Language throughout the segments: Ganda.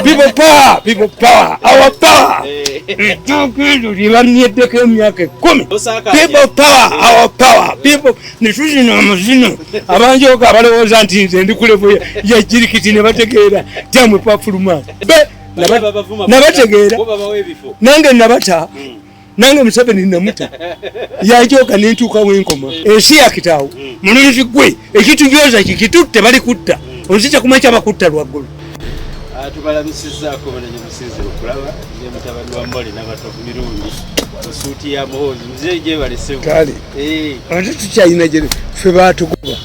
People power, people power, our power. Ettooke eryo lye bamyeddeko emyaka 10. People power, our power, people. Ne tuzina amazina. Abanjooka abalowooza nti nze ndi ku level ya jirikiti ne bategeera tamwe pafuluma. Nabategeera. Nange nabata. Nange Museveni namuta. Yajooka ne ntuuka w'enkoma. Ensi ya kitaawo. Mulungi gwe ekitujoza kikitutte bali kutta. Onzija kumakya bakutta lwaggulu. Tubalamisizzaako banenye musinzira okulaba ne mutabani wa Molly n'abatovu Mirundi osuuti ya Muhoozi muzeeyi gyebalese. Kale. Ate tukyalina gye ffe baatugoba.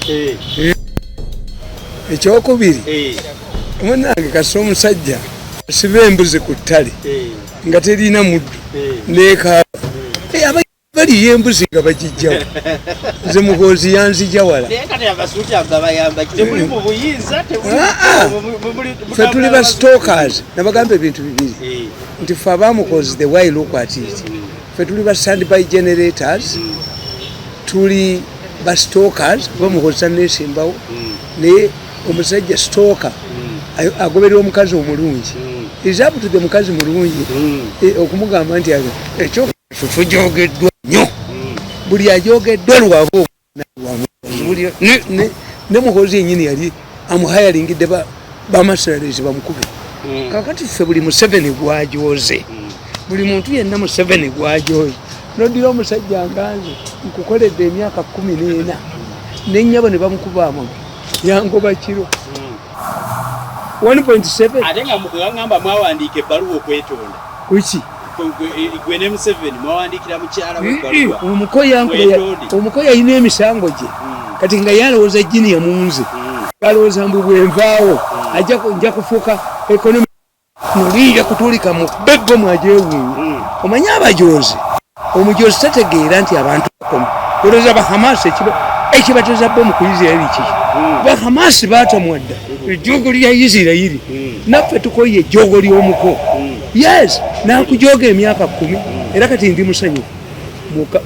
Ekyokubiri, munnange kasita omusajja asiba embuzi ku ttale nga terina muddo n'ekaaba. Baliyo embuzi nga bagijjawo. Nze Muhoozi yanzija wala. Ffe tuli ba stalkers. Nabagamba ebintu bibiri. Nti ffe abamukozi the way look at it. Ffe tuli ba standby generators. Tuli ba stalkers. Bamukozi tanneesimbawo. Naye omusajja stalker agoberera omukazi omulungi. Is up to the mukazi mulungi okumugamba nti ekyo tujogeddwa nnyo. Buli ajogeddwa lwabo ne Muhoozi yennyini yali amuhayaringidde bamaseralezi bamukube. Kakati ffe buli Museveni gwajoze. Buli muntu yenna Museveni gwajoze. Noddira omusajja nga nze nkukoledde emyaka 14 n'ennyabo ne bamukuba amagulu yangoba kiro 1.7. Ate nga mugamba mwawandiika ebbaluwa okwetonda. Kuki? Gwe ne Museveni mwawandiikira mukyala we ebbaluwa. Omuko yalina emisango gye. Kati nga yalowooza jini yamunze. Alowooza mbu bwenvaawo nja kufuuka economy mulinja kutulika mu bebbo mwagyewuunya. Omanyi abajozi, omujozi tategeera nti abantu bakoma. Olowooza ba Hamas ekibateza bomu ku Israeli kiki? Ba Hamas baatamwa dda ejjoogo lya Israeli. Naffe tukoye ejjoogo ly'omuko. Yes, naakujooga emyaka 10 era kati ndi musanyufu.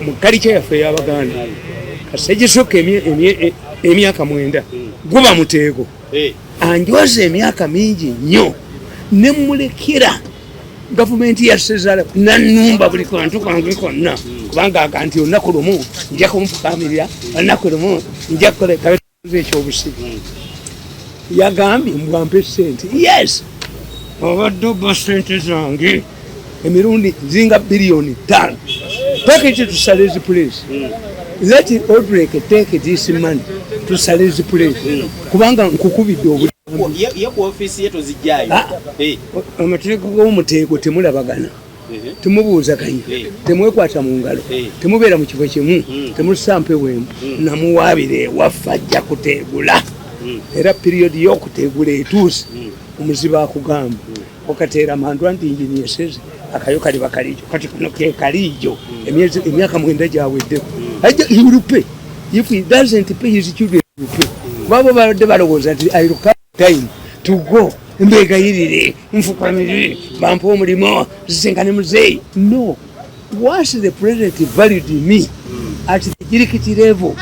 Mu kalica yaffe ey'Abaganda kasegisukka emyaka 9 guba muteego. Anjoze emyaka mingi nnyo ne mmulekera gavumenti ya Sezala nannumba buli kantu kange konna, kubanga aga nti olunaku lumu nja kumufukamirira, olunaku lumu nja kukola ekyobusibe. Yagambye mbwampe ssente. Yes, obadde obba ssente zange emirundi zinga biliyoni 5. Take it to Sally's place. Let Odrek take this money to Sally's place. Kubanga nkukubidde obuli. Ye ku ofiisi ye tozijjaayo. Amateeka g'omuteeko temulabagana, temubuuzaganya, temwekwata mu ngalo, temubeera mu kifo kimu, temussa mpewo emu. Namuwaabira ewaffe ajja kuteegula. Era piriyodi y'okuteegula etuuse. Omuzibe akugamba okateera mandwa nti njinieseze akayo kaliba kaliijo kati kano ke kaliijo emyaka 9 gyaweddeko. Ajja he will pay. If he doesn't pay his children will pay. Babo babadde balowooza nti I will come time to go mbegayirire nfukamire bampe omulimu zisinkane muzeeyi. No, once the president valued me at the jirikiti level,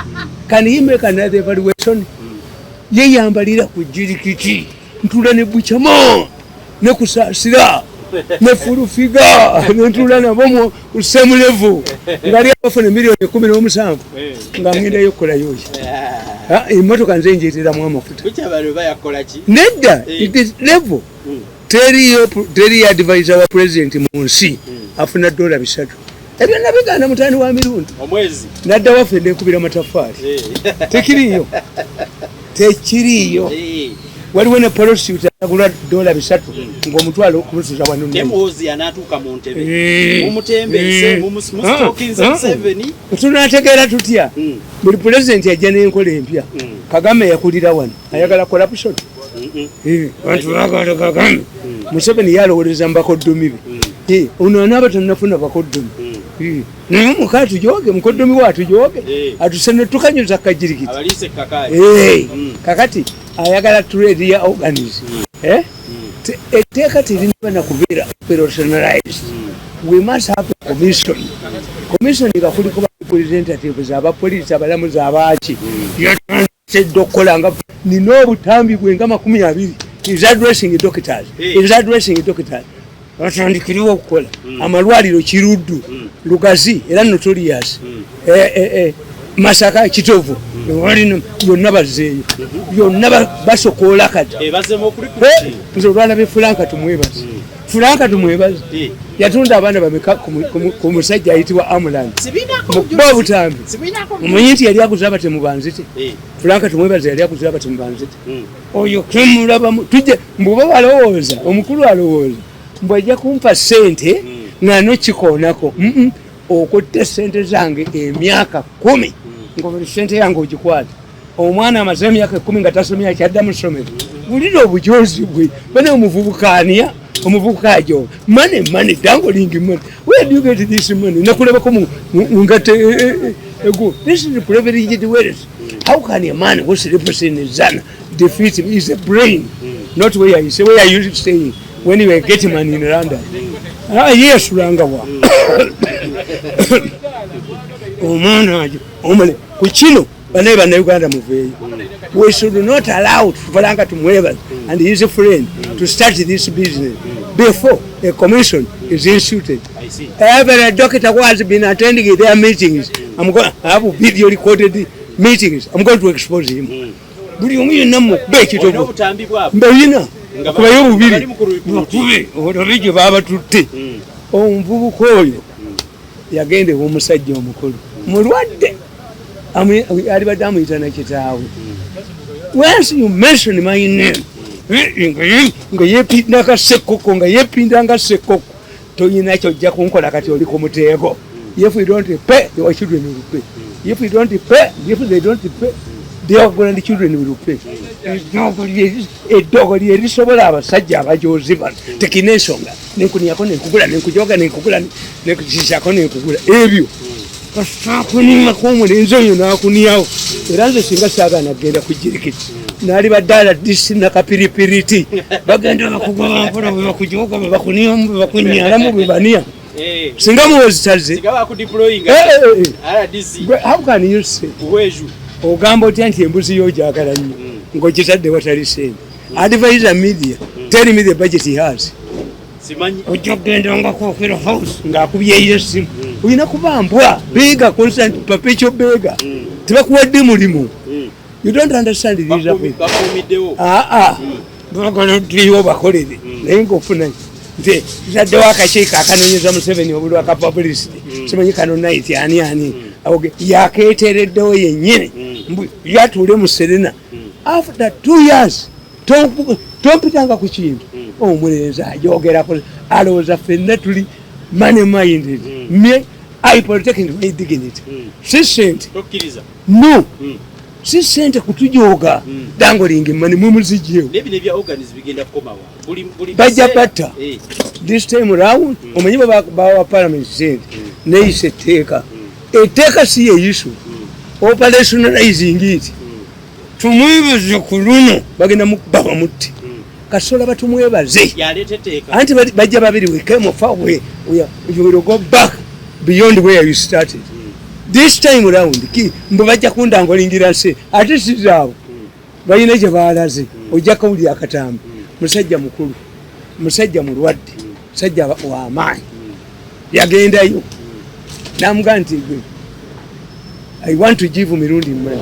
can he make another evaluation? Ye yambalira ku jirikiti ntula ne buchama ne kusaasira ne fulufiga ne ntula nabo mu same level ngali abafuna miliyoni 17 nga ngendayo okukolayo ki? Emmotoka nze njeeteramu amafuta. Nedda, it is level. Teriyo advisor wa president mu nsi afuna $300. Ebyo nabigaana mutani wa Mirundi. Nadda waffe nenkubira mataffaali. Tekiriiyo. Tekiriiyo. Waliwo ne prostitute agula $300 ng'omutwalo okumusuza wano. Ne Muhoozi anaatuuka mu ntebe. Mumutembeese, mustalkinze Museveni. Tunaategeera tutya? Buli pulezidenti ajja n'enkola empya. Kagame yakulira wano. Ayagala corruption. Abantu baagala Kagame. Museveni yalowooleza mu bakoddomi be. Ono anaaba tannafuna bakoddomi. Naye muka atujooge, mukoddomi we atujooge. Atuse ne tukanyuza kajirikiti. Kakati ayagala trade ya organs. Etteeka terina na kubeera operationalized. We must have a commission. Commission nga kuliko ba representatives, abapoliisi, abalamuzi, abaaki. Yatandise dda okukola nga nina obutambi bwe nga 20. Is addressing doctors. Is addressing doctors. Batandikiriwo okukola amalwaliro Kiruddu, Lugazi era notorious, Masaka, Kitovu, yonna bazzeeyo, yonna basokoola kati. Nze olwalabye Frank Tumwebaze, Frank Tumwebaze yatunda abaana bameka ku musajja ayitibwa Amuland? Mukuba obutambi, omanyi nti yali aguze abatemu banzite. Frank Tumwebaze yali aguze abatemu banzite. Oyo kemulabamu tujje mbuba balowooza, omukulu alowooza mbu ajja kumpa sente nga nokikoonako. Okutte sente zange emyaka 10, nga buli sente yange ogikwata. Omwana amaze emyaka 10 nga tasomye, akyadda mu ssomero. Wulira obujozi bwe bane. Omuvubuka ania, omuvubuka ajo money, money, dangling money. Where do you get this money? Nakulabako ngate ego. This is privileged wealth. How can a man who sleeps in Zana defeat him? Is a brain, not where you say, where are you staying when you were getting money in London? Ah, yes, ulanga wa omwana ajo omale ku kino. Banaye Bannayuganda, muveeyo. We should not allow Frank Tumwebaze and his friend to start this business before a commission is instituted. Every doctor who has been attending their meetings, I'm going, I have video recorded meetings, I'm going to expose him. Buli omu yenna mukuba ekitogo. Mbalina kubayo bubiri, bakube olabe gye babatutte. Omuvubuka oyo yagenda ew'omusajja omukulu mulwadde, alibadde amuyita nakitaawe. Once you mention my name, nga yepinda nga sekoko, nga yepinda nga sekoko, toyina kyojja kunkola. Kati oli ku muteego. If you don't pay, your children will pay. If you don't pay, if they don't pay, their grandchildren will pay. Eddogo lyerisobola abasajja abajozi bano tekina ensonga. Nenkuniyako, nenkugula, nenkujoga, nenkugula, nenkukisako, nenkugula ebyo. Kasitakunimako omulenzi oyo nakuniyawo. Era nze singa saagaana kugenda ku jirikiti, nalibadde aladisi nakapiripiriti. Bagenda bakugoba mpola, bwe bakujoga, bwe bakuniyamu, bwe bakunyalamu, bwe baniya. Singa muwozitaze, how can you say, ogamba otya nti embuzi yo ogyagala nnyo ng'ogitadde watali sente? Advisor Media, tell me the budget he has. Ojja kugendanga kwokera house ng'akubyeyo essimu. Olina kuba mbwa beggar, constant perpetual beggar. Tebakuwadde mulimu. You don't understand these. Aa, bagala tuliwo bakolere, naye ngaofuna nti taddewo akakiiko akanonyeza Museveni obulwa ka publicity. Simanyi kano night ani ani yaketereddewo yennyini yatuule mu Serena. After 2 years tompitanga ku kintu. Omulenzi ajogerako, alowooza ffenna tuli money minded. Me, I protect my dignity. Si sente, no, si sente kutujoga. Dangling money, mumuzijjewo. Bajja batta this time round. Omanyi bawa parliament sente, neyisa etteeka. Etteeka si yeyisu, operationalizing it. Tumwebaze ku luno, bagenda mukuba bamutte. Kasola batumwebaze anti bajja babiri. We came far, we you will go back beyond where you started this time round. Mbu bajja kundangolingira nse ate sizaabo balina gye balaze. Ojja kawulira akatambi. Musajja mukulu, musajja mulwadde, musajja wamaanyi. Yagendayo namugaa nti, "Gwe, I want to give Mirundi money.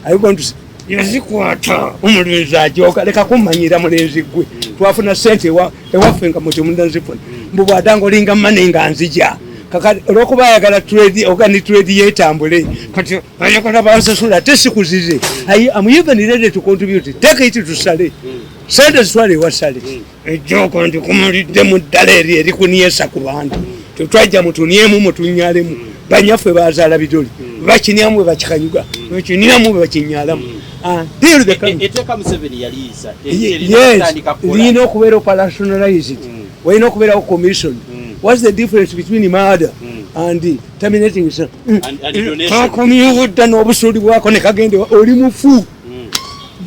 I want to." Yazikwata omulenzi ajoka, "Leka kumanyira mulenzi gwe, twafuna sente ewaffe nga muti munazifuna." Mbu bwadanga olinga money nga nzija. Kakati olwokuba ayagala trade, organ trade yetambule, kati ayagala bansasula ate sikuzize. Am even ready to contribute. Take it to Sale, sente zitwale ewasale. Ejjoko nti kumulidde mu ddala eri erikuniesa ku bantu. Tetwajja mutunyemu, mutunyalemu. Banyaffe bazaala bidoli, bakinyamu bwe bakikanyuga, bakinyamu bwe bakinyalamu. Yes, lirina okubeera operationalized. Walina okubeerawo commission. What's the difference between murder and terminating? Kakomyewo dda n'obusuuli bwako ne kagende. Oli mufu.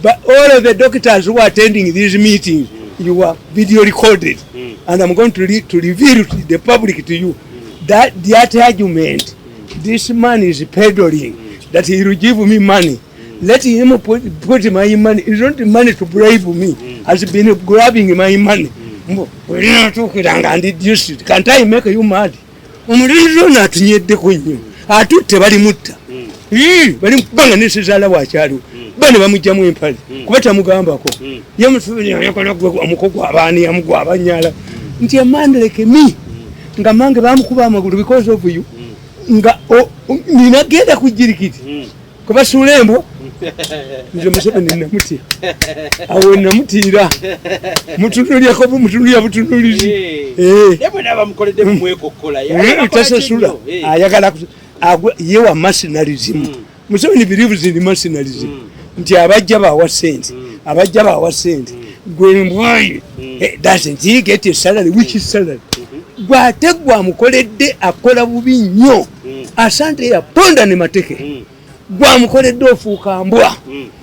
But all of the doctors who are attending these meetings, you are video recorded. And I'm going to reveal to the public, to you, that argument this man is peddling, that he will give me money. Let him put my money. It's not money to bribe me. Has been grabbing my money. Mbu welinatuukira nga ndi district. Can't I make you mad? Omulenzi ono atunyeddeko nnyo, atutte, balimutta. Balimukubanga nesezaala bwakyaliwo ba ne bamugjamu empale kuba tamugambako. Ye Museveni ayagala gwe omuko gwabaani yamugwabanyala nti a man like me nga mange bamukuba amagulu because of you, nga nina genda ku jirikiti kubasuula embwa. Nze Museveni namutya, awo namutiira, mutunulyako mutunulya butunulizi. Naye bwe naaba mukoledde mumwekokkola. Tasasula, ayagala ye wa mercenarism. Museveni believes in mercenarism nti abajja bawa sente, abajja bawa sente. Gwe mbwayi, doesn't he get a salary? Which salary? Gwate gwamukoledde akola bubi nnyo. Asante yaponda ne mateke, gwamukoledde ofuuka mbwa.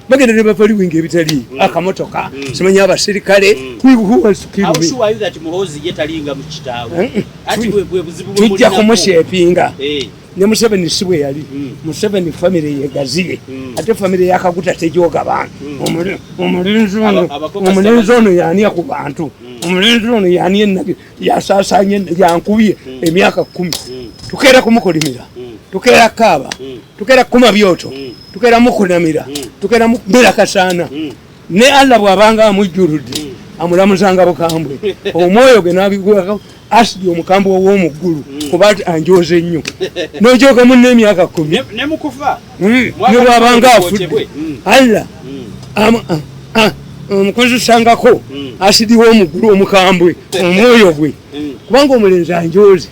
Bagenda ne bavaliwinga ebitali akamotoka, simanyi abasirikale. Who wants to kill How me? sure are you that Muhoozi ye talinga mu kitaawe? Ati bwe buzibu bwe Tujja mulinako. kumushepinga. Ne Museveni si bwe yali. Museveni famire yegaziye, ate famire yakaguta tejoga bantu. Omulenzi ono Abakokasi omulenzi ono yani ku bantu, omulenzi ono yani ennabi yasasanye yankubye emyaka 10. Tukeera kumukolimira, tukeera kaaba, tukeera kuma byoto, tukeera mukunamira, tukeera mubera kasaana. Ne Allah bw'abanga amujjuludde amulamuzanga bukambwe, omwoyo gwe nabigwako asidi omukambwe ow'omuggulu, kuba anjoze nnyo nojoga munne emyaka 10. Ne mukufa. Ne Mwaka bw'abanga kumi afudde gwokebwe. Allah omukozesangako asidi w'omuggulu omukambwe omwoyo gwe, kubanga omulenzi anjoze.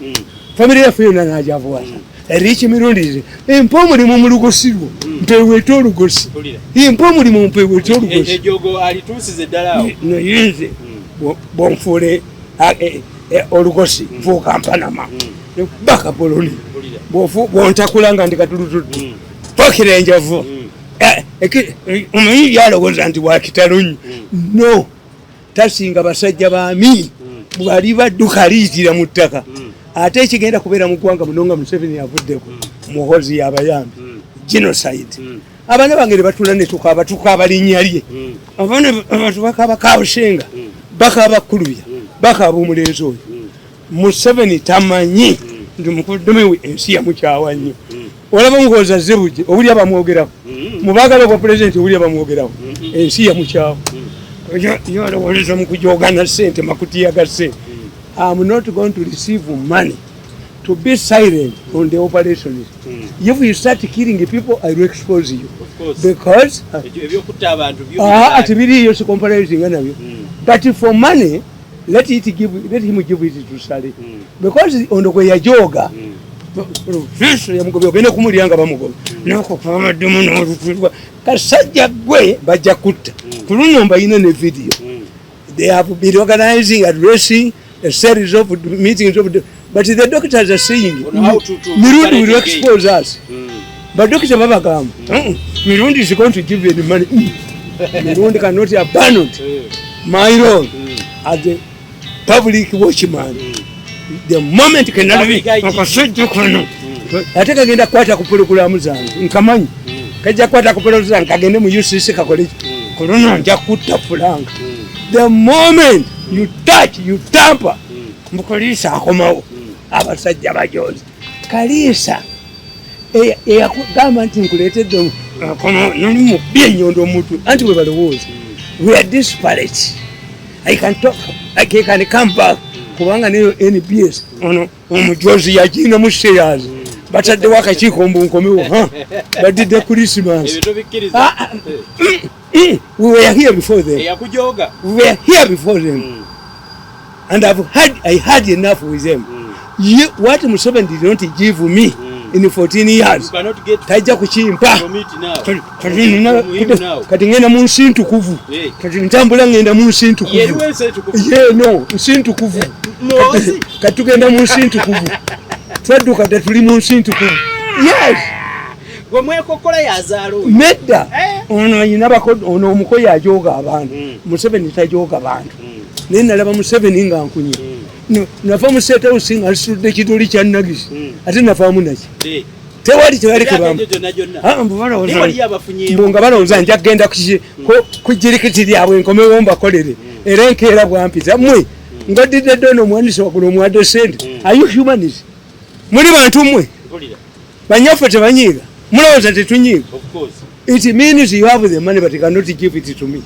Famire yaffe yonna najavuwasa eriki mirundi ze mpa omulimu mu lugosi lwo, mpeweete olugosi. Mpulira. Mpa omulimu mpeweete olugosi. Ejogo alituusize ddala awo. Naye nze bwonfuule olugosi nfuuka mpanama baka poloni. Mpulira. Bwontakula nga ndi katulutuddu pakira enjavu. Omanyi byalowooza nti wakitalo nnyo, no tasinga basajja bami bwali badduka liyitira mu ttaka. Ate ekigenda kubeera mu ggwanga muno nga Museveni avuddeko, Muhozi yabayambi, genocide. Abaana bange ne batula ne tukaaba, tukaaba linnya lye. Abaana abantu bakaaba Kabusenga, bakaaba Kulubya, bakaaba omulenzi oyo. Museveni tamanyi nti mukoddomi we ensi yamukyawa nnyo. Olaba Muhoozi azze bujje, owulya bamwogerako mubagala bwa pulezidenti, owulya bamwogerako, ensi yamukyawa. Yalowoleza mu kujogana sente, makutiya ga sente. I'm not going to receive money to be silent on the operations. If you start killing people, I will expose you. Of course. Because Ebyokutta abantu byo ati biriyo si comparison nabyo. But for money, let it give, let him give it to Saleh. Because ono gwe yajoga, Yesu yamugobye, ogenda kumulya nga bamugoba. Nako kabaddemu n'olutulwa. Kasajja gwe bajja kutta. Ku luno mbayina ne video. They have been organizing, addressing a series of meetings of the, but the doctors are saying On how to Mirundi will operate expose us. But doctor babagamba, Mirundi is going to give you the money. Mirundi cannot abandon my role as a public watchman. The moment cannot be Public IG. akasajja kano ate kagenda kukwata ku pulogulaamu zange, nkamanyi kajja kukwata ku pulogulaamu zange, kagende mu UCC kakole ki. Kuluno nja kutta Frank. The moment you touch, you tamper, mukoliisa akomawo abasajja bajozi kaliisa eyakugamba nti nkuleetedde akomawo noli mubbi ennyondo omutwe, anti bwe balowooza we are disparate. I can talk, I can come back, kubanga neyo NBS ono omujozi yaginamu shares, bataddewo akakiiko mbu nkomewo, ha, badidde Christmas. Ebyo tobikkiriza. Ah, ah. We were here before them. Eyakujoga. We were here before them. And I had enough with them. What Museveni did not give me in 14 years, You cannot get tajja kukimpa. from it now. Kati From him now. kati ngenda mu nsi ntukuvu. Kati ntambula ngenda mu nsi ntukuvu. Yeriwo ensi entukuvu. Ye no, nsi ntukuvu. Muhoozi. Kati tugenda mu nsi ntukuvu. Twadduka dda, tuli mu nsi ntukuvu. Yes. Gwe mwekokkola yazaala oyo. Nedda. Ono ayina ono omukoyi ajoga abantu. Museveni tajoga bantu. Naye nalaba Museveni nga nkunye. Nava mu State House nga nsitudde ekidoli kya nagisi. Ate navaamu naki. Tewali tewali Emyaka egyo gyonna gyonna. Ah, mbu balowooza- Naye waliyo abafunyeemu. mbu nga balowooza nja kugenda ku jirikiti lyabwe nkomewo mbakolere era enkeera bwampita mmwe ngodidde dde ono omuwandiisi waggulu omuwadde sente. Are you humans? Muli bantu mmwe? Mpulira. Banyaffe tebanyiiga? Mulowooza tetunyiiga? Of course. It means you have the money but you cannot give it to me.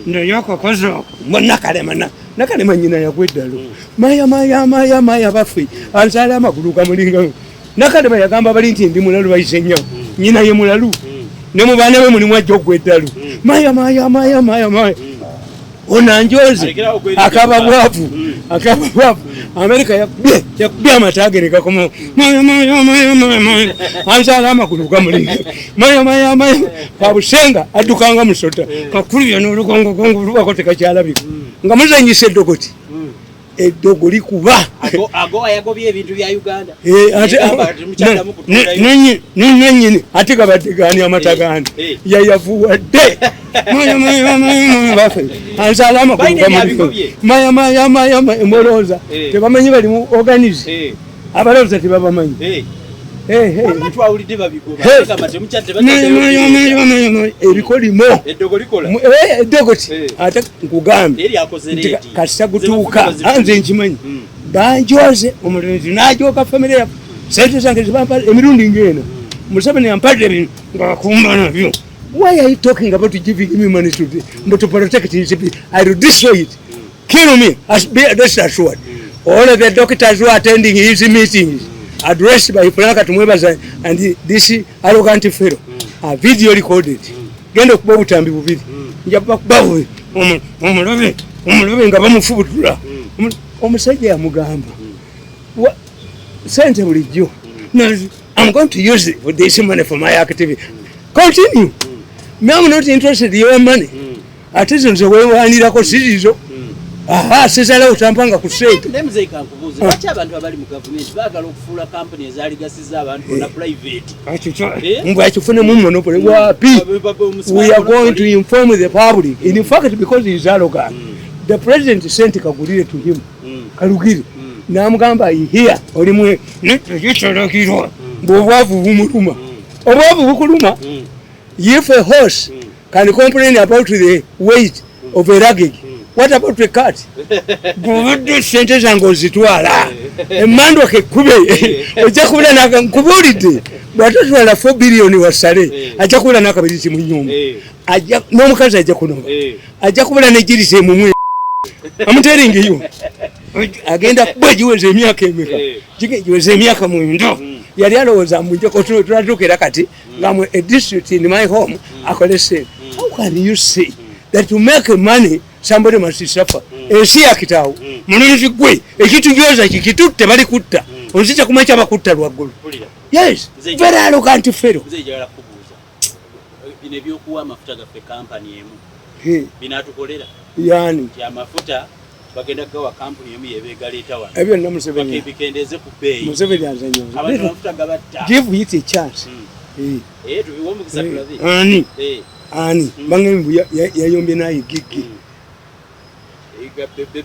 Ndoyokokozo nakalema nakalema nyina yagwa eddalo. Maya maya maya maya baffe anzaala amagulu gamulinga. Nakalema yagamba bali nti ndi mulalu bayise nnyo. Nyina ye mulalu. Ne mu baana be mulimu ajja okugwa eddalu. Maya maya maya maya maya. Ono anjoze Alekerawo okwerijja akaba ku bwavu akaba bwavu. Amerika yakubye amata ge ne gakomawo. Maya maya maya maya maya anzaala amagulu gamulinga. Maya maya maya kabusenga addukanga musota kakulubya n'olugongogongo lubako tekakyalabika nga muzanyisa eddogoti eddogo likuba. Ago ayagobye ebintu bya Uganda. Eh, ate Yagamba nti mukyaddamu kutuulayo. Nanyini ate gabadde gaani amata gaani Eh. yayavuwadde. Maya maya maya maya baffe anzaala amagulu Biden gamulinga. yabigobye. Maya maya maya maya mulowooza Eh. tebamanyi bali mu organize abalowooza tebabamanyi. Eh, eh. Wamma twawulidde babigoba. Hey. Bagamba temukyadde Maya, maya, bakyaddeyo. maya, maya, maya. Ebikolimo Eddogo likola. Eddogoti Eh. ate nkugambye Naye lyakoze nti leeti. kasita Ze gutuuka bafuga anze nkimanyi Mm. banjoze omulenzi najoka famire yaffe sente zange zibampa emirundi ng'eno. Museveni ampadde bino nga bakumba nabyo. Why are you talking about giving me money today but to protect his people? I will destroy it. Kill me as be rest assured, all of the doctors who are attending his meetings addressed by Frank Tumwebaza and this arrogant fellow are video recorded. Genda okuba obutambi bubiri nja bakuba omulabe omulabe nga bamufubutula. Omusajja yamugamba sente bulijjo. No, I'm going to use it for this money for my activity. Continue. Me, I'm not interested in your money. Ate zo nze weewanirako sizizo. Aha, sisalawo tampanga ku sente. Naye muzeeyi kankubuuze, lwaki abantu abali mu gavumenti baagala okufuula kampuni ezaaligasiza abantu bonna private? Eh? Mbw akifunemu monopoly wapi? We are going to inform the public. In fact, because he is arrogant, the president sent Kagulire to him. Kalugire namugamba here olimu nekisalagirwa bwobwavu bumuluma obwavu bukuluma. If a horse can complain about the weight of a luggage, what about a cat? Bwobadde sente zange ozitwala emandwa kekube ojja kubula nkubuulidde bwatatwala 4 billion wasale ajja kubula nakabiriti mu nyumba. N'omukazi ajja kunoba ajja kubula negirisa emumwe amuteeringiyo agenda kuba giweza emyaka emeka? Giweza emyaka 9. Yali alowooza mujjeko tulatuukira kati nga mu a district in my home akole sente. How can you say that to make money somebody must suffer? Ensi yakitaawo mulenzi gwe ekitujoza kikitutte bali kutta onzija kumakya bakutta lwaggulu. Yes, very arrogant fellow. Nze njagala kukubuuza bino ebyokuwa amafuta gaffe kampani emu binaatukolera? Yani? Nti amafuta bagenda kugawa kampuni emu yebeegaleeta wano Ebyo byonna Museveni bikendeeze ku bbeeyi. Museveni azanya. Abantu amafuta gabatta. Give it a chance. Eh, tubiwe omukisa tulabe. Ani ani bange yayombye naye gigi.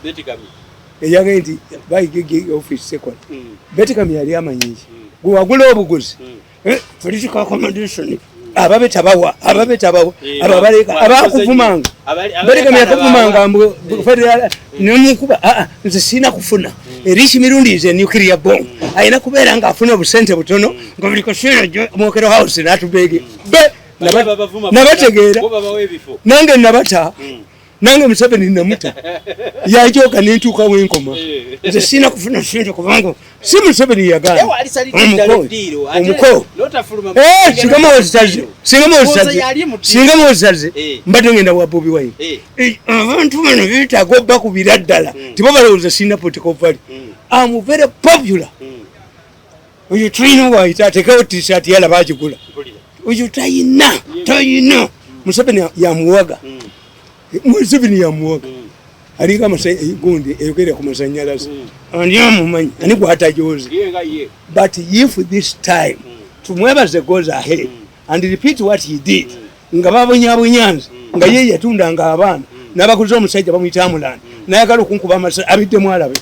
Betikamye. Eyagambye nti bayigigi office sekola. Betikamye yali amanyi gwe wagula obuguzi. Political accommodation ababe tabawa ababe tabawa ababaleka abakuvumanga Betikamye yakuvumanga mbu federal nemukuba. Aa, nze sina kufuna erisi mirundi is a nuclear bomb. Ayina kubeera nga afuna obusente butono nga buli kaseera mwokero house natubege be nabategeera. Bo babawa ebifo. Nange nabata nange Museveni namuta yajoka nentuuka wenkoma. Nze sina kufuna sente kubanga si Museveni yagaana. Ewa alisalidde ddala eddiiro, ate Omuko n'otafuluma Eh, singa muwozaze singa muwozaze Muwoza yali mu ddiiro. Singa muwozaze mbadde ngenda wa Bobi Wine. Abantu bano beetaaga obbakubira ddala tibo balowooza sirina political value. I'm very popular. Oyo tulina waayita atekewo t-shirt yalaba agigula. Mpulira. Oyo tayina tayina Museveni yamuwaga. Museveni yamuwaga alinga gundi eyogera ku masanyalaze ani amumanyi ani gwatajoze? Ye nga ye. But if this time Tumwebaze goes ahead and repeat what he did nga babonyabonyanze nga ye yatundanga abaana n'abaguza omusajja bamuyita Amulanda nayagala okunkuba amasa abiddemu alabe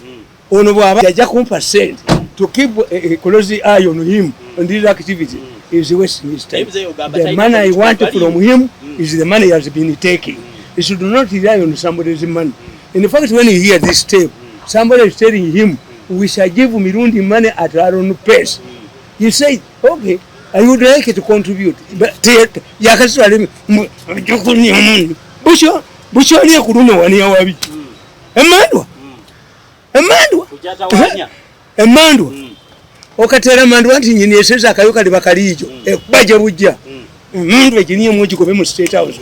ono bw'aba yajja kumpa sente to keep a close eye on him on this activity. Is wasting his time. The money I want from him is the money he has been taking. He should not rely on somebody's money. In fact, when you hear this tape, somebody is telling him, we shall give Mirundi money at our own pace. He said, okay, I would like to contribute. But yakasitwale bukyoli ekuluma waniya wabi. Emandwa. Emandwa. Emandwa. Okatera mandwa nti nyini eseza akayo kali bakalijo. Ekubaje bujja. Emandwa eginiye mugikobe mu State House.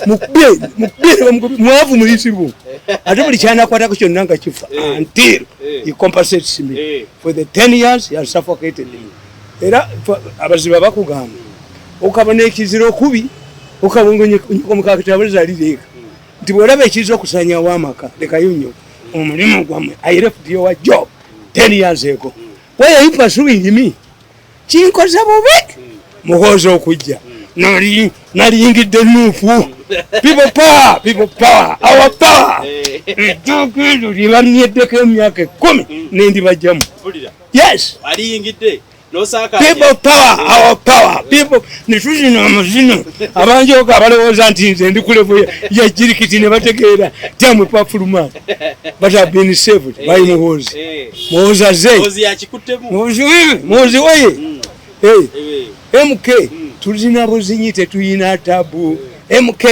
Mukube mwavu mulisibu. Ate buli kyanakwatako kyonna nga kifa until he compensates me for the 10 years he has suffocated me. Era abaziba bakugamba okabona ekizira okubi okabongo alireka nti bw'olaba ekizira okusanyawo amaka lekayo nnyo omulimu gwammwe. I left your job 10 years ago. Why are you pursuing me? Kinkoze bubi Muhoozi okujja naliyingidde nuufu. People power, people power, our power. Edduuka eryo lye bamyeddeko emyaka 10 nendibajjamu. Yes. People power, our power. People netuzina amazina. Abanjoka abalowooza nti nze ndi kulevo ya jirikiti ne bategeera tyamwe pafuluma. But I've been saved by Muhoozi. Muhoozi azze. Muhoozi oye. Hey, MK tulina buzinyi tetuyina tabu. MK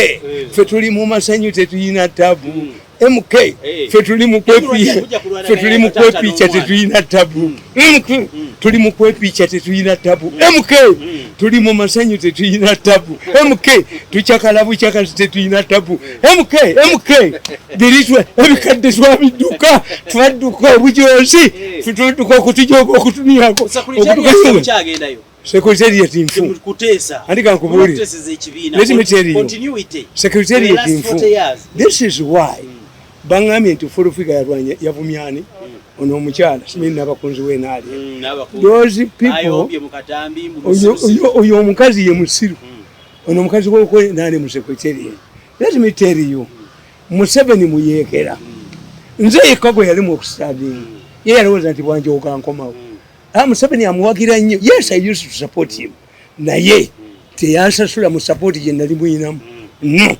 ffe tuli mu masanyu tetuyina tabu. MK ffe tuli mu kwepicha tetuyina tabu. MK tuli mu kwepicha tetuyina tabu. MK tuli mu masanyu tetuyina tabu. MK tuchakala buchakazi tetuyina tabu. MK MK diritwe ebikadde twabidduka twadduka obujozi twadduka okutujoga okutuniyako. Secretariat info. Andika nkubuli. Let me tell you. Secretariat info. This is why bangamye nti full figure yarwanye yavumyani ono omukyala simanyi n'abakunzi we naali. Those people oyo omukazi ye musiru. Ono omukazi w'okwe nani mu secretariat. Let me tell you. Museveni muyekera. Nze yekka gwe yali mu okustudying. Ye yalowooza nti bwanjooga nkomawo. Museveni amuwagira nnyo. Yes, I used to support him. Naye teyansasula mu support gye nali muyinamu. No.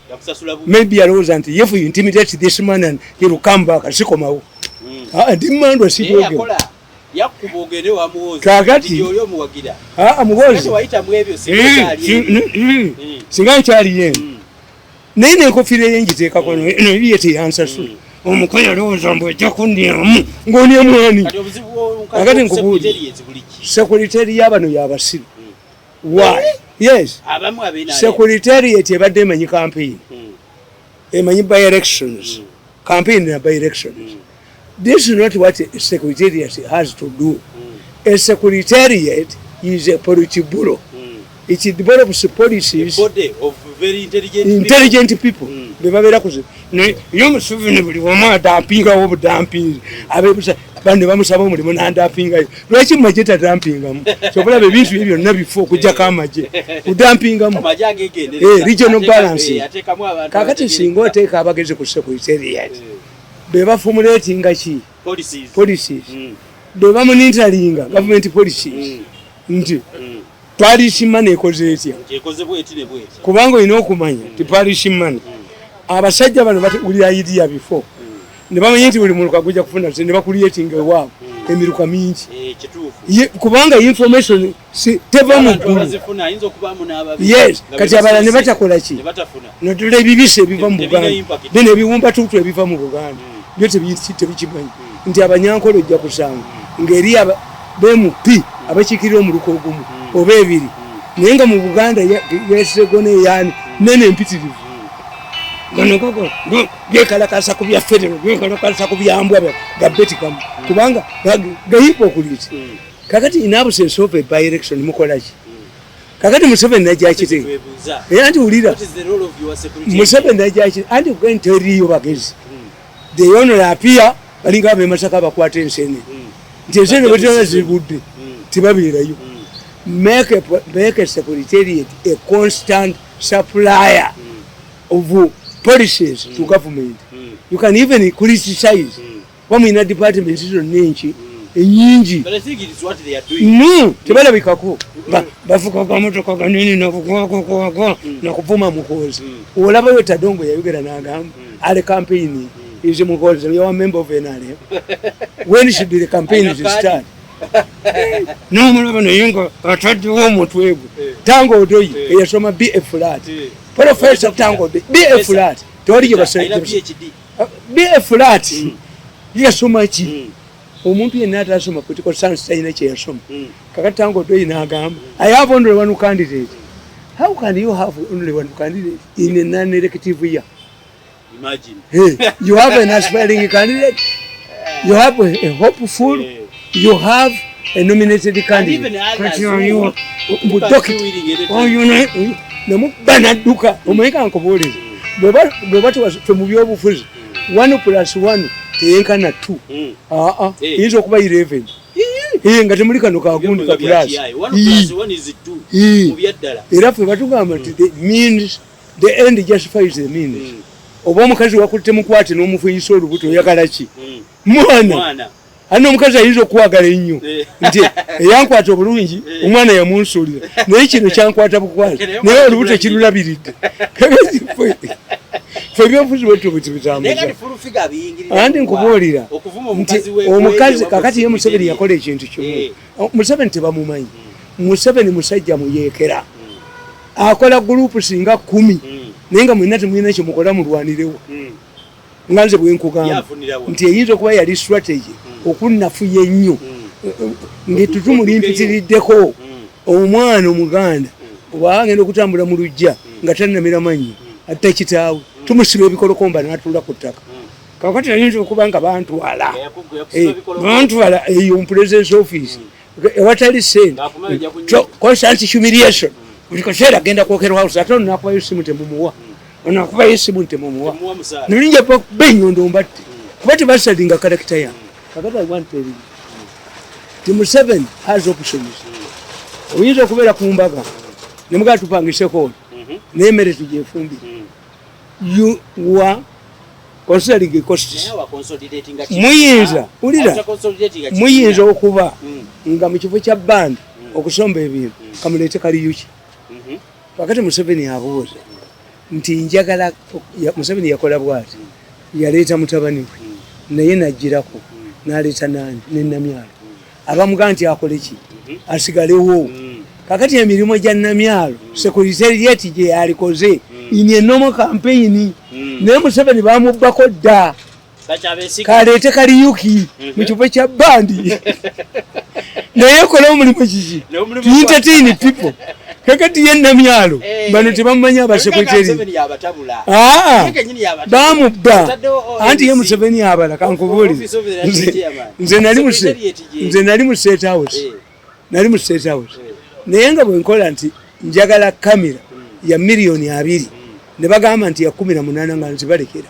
Maybe alowooza nti if you intimidate this man and he will come back, sikomawo. Ndi mandwa sikyogera. Kaakati Muhoozi singa nkyali yeno. Naye n'enkofiira ye ngiteekako naye teyansasula. Omukozi alowooza mbu ojja kunnyamu ng'onyamu ani? Kakati nkubuulire, secretariat y'abano y'abasiru. Why? Yes. Secretariat ebadde emanyi campaign. Emanyi by elections. Campaign na by elections. This is not what a secretariat has to do. A secretariat is a politburo. It develops policies. A body of very intelligent people. Bebabeera kuzi. Ye Museveni buli wamu adampingawo obudampinzi. Abebusa bano bamusaba omulimu n'adampingayo. Lwaki mu magye tadampingamu? Ky'okulaba ebintu bye byonna bifo okuggyako amagye. Kudampingamu. Regional balance. Kaakati singa oteeka abagezi ku secretariat, be baformulatinga ki? Policies. Be bamonitoringa government policies. Nti parish money ekoze etya? Kubanga olina okumanya nti parish money abasajja bano bategulira idea before. Ne bamanya nti buli muluka gujja kufuna ne bakuliyetinga ewaabwe emiruka mingi. Kubanga information teva mu ggulu. Yes, kati abalala ne batakola ki? Naddala ebibisi ebiva mu Buganda. Bino ebiwumba tuutu ebiva mu Buganda. Byo tebikimanyi. Nti abanyankole ojja kusanga ng'eri BMP abakiikirira omuluka ogumu oba ebiri. Naye nga mu Buganda yesegona eyani nene empitirivu. Gano gogo gekalakasa ku bya federal, gekalakasa ku byambwa gabetikamu. Kubanga gahypocrite. Kakati in absence of a by election mukola ki? Kakati Museveni najja akitegeera. Era anti wulira. Museveni najja akitegeera. Anti kugenda teriiyo bagezi. They only appear balinga ab'e Masaka abakwata ensene. Nti ensene bwe zitaba zigudde tebabeerayo. Make a secretariat a constant supplier of policies to government. You can even criticize. Wamwina departments zonna enki. Enyingi. But I think it is what they are doing. No, tebalabikako. Bafuka gamotoka ganene nakukwakwakwakwa nakuvuma Muhoozi. Olabayo Tadongo yayogera n'agamba ale campaign is Muhoozi, you are a member of NRM. When should the campaign Alina kadi. start? N'omulaba naye nga ataddewo omutwe gwe. Tanga Odoyi eyasoma BA flat. Professor Tanga Odoyi BA flat. Tewali gye Alina PhD. BA flat. Yasoma ki? Omuntu yenna atasoma political science talina kye yasoma. Kakati Tanga Odoyi n'agamba, "I have only one candidate." How can you have only one candidate in a non-elective year? Imagine. Hey, you have an aspiring candidate, you have a hopeful, you have a nominated candidate. Even others Kati who mbu can dokita, be willing anytime. oyo nemukuba n'adduka. Omanyi kankubuulire, bw'oba ffe mu byobufuzi, one plus one teyenkana two. Aa, eyinza okuba 11. Eh, nga temuli kano kagundi ka plus. One plus one is two. Mu byaddala. Era ffe batugamba nti the means, the end justifies the means. Oba omukazi wakutte mukwate n'omufuyisa olubuto, oyagala ki? Mwana. Mwana. Ani omukazi ayinza okukwagala ennyo nti eyankwata obulungi, omwana yamunsuulira, naye kino kyankwata bukwata, naye olubuto kirulabiridde. Kakati ffe ebyobufuzi bwetyo Naye bwetubitambuza. kati full figure abiyingirira. Anti nkubuulira Okuvuma nti omukazi we. Omukazi kakati ye Museveni yakola ekintu kimu. Museveni tebamumanyi. Museveni musajja muyeekera, akola group singa 10, naye nga mwenna temulina kyemukola, mulwanirewo. Nga nze bwe nkugamba Yafunirawa. nti eyinza okuba yali strategy okunnafuya ennyo ng'ettutumu limpitiriddeko. Omwana omuganda oba agenda okutambula mu luggya nga tannamira mannyo, atta kitaawe, tumusiba ebikolokomba n'atuula ku ttaka. Kakati ayinza okuba nga bantwala bantwala eyo mu president's office ewatali sente, Ng'akomayo ajja kunywa. Constant humiliation buli kaseera. Agenda kwokerwa house, ate ono nakubayo simu temumuwa, ono akubayo esimu temumuwa. Temuwa musaala. Nolinja bakuba enyondo mbatte kuba tebasadinga character yange. Kakati I want to tell you ti Museveni has options. Oyinza okubeera ku mbaga nemugaa tupangiseko n'emmere tugyefumbire, you were considering a costs. Naye awa consolidating Muyinza, wulira. Awa consolidating kibiina. Muyinza okuba nga mu kifo kya bandi okusomba ebintu kamuleete Kaliyuki. Kakati Museveni abuuza nti njagala Museveni yakola bwati, yaleeta mutabani we, naye nagirako naleeta nani nenamyalo abamugaa nti akole ki, asigalewo. Kakati emirimu gya Namyalo secretariat gye yalikoze in a normal campaign, naye Museveni bamubbako dda. Bakyabesiga. Kaleete Kaliyuki mu kifo kya bandi, naye kola omulimu kiki? Naye omulimu To entertain people. Kakati ye Namyalo bano tebamumanyi, abasekretary. Museveni yabatabula. Aa, Ye kennyini yabatabula. bamubba. Ataddewo ONC. Anti ye Museveni abala kankubuulire. Office of the National Chairman. Nze nali mu Secretariat gye. Nze nali mu State House. Nali mu State House, naye nga bwenkola nti njagala kamera ya miliyoni 20, ne bagamba nti ya 18, nga nzibalekera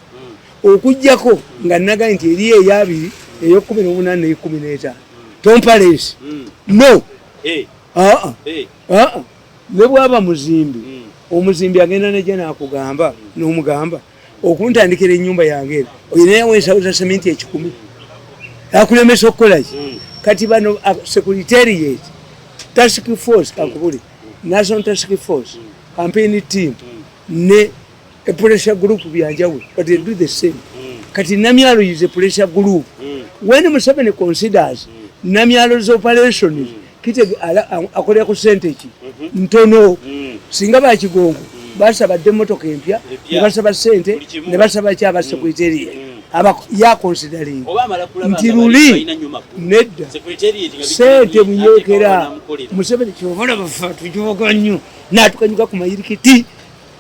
okugjako nga nagaye nti eriyo eyabiri, eyekumi nomunaana neyekumi n'etaano, tompaleesi. No. Aa. Aa, ne bwaba muzimbi, omuzimbi agenda nejja nakugamba nomugamba okuntandikira ennyumba yange ero oyinayo ensawo za sementi 100, akulemesa okukolaki? Kati bano secretariat task force, kankubule, national task force, campaign team ne a pressure group byanjawulo, but they do the same. Kati Namyalo is a pressure group. When Museveni considers Namyalo's operations, kite akolera ku sente ki ntono. Singa bakigongo basabadde emotoka empya, Empya. ne basaba sente, Buli kimu. ne basaba ki abasekretariat ya considering Oba amala kulaba nti nga bali luli balina nnyo makulu. Nedda. Secretariat nga Sente bijja muyeekera. ateekawo n'amukolera. Museveni kyobalaba ffe tujoga nnyo natukanyuka ku mayirikiti.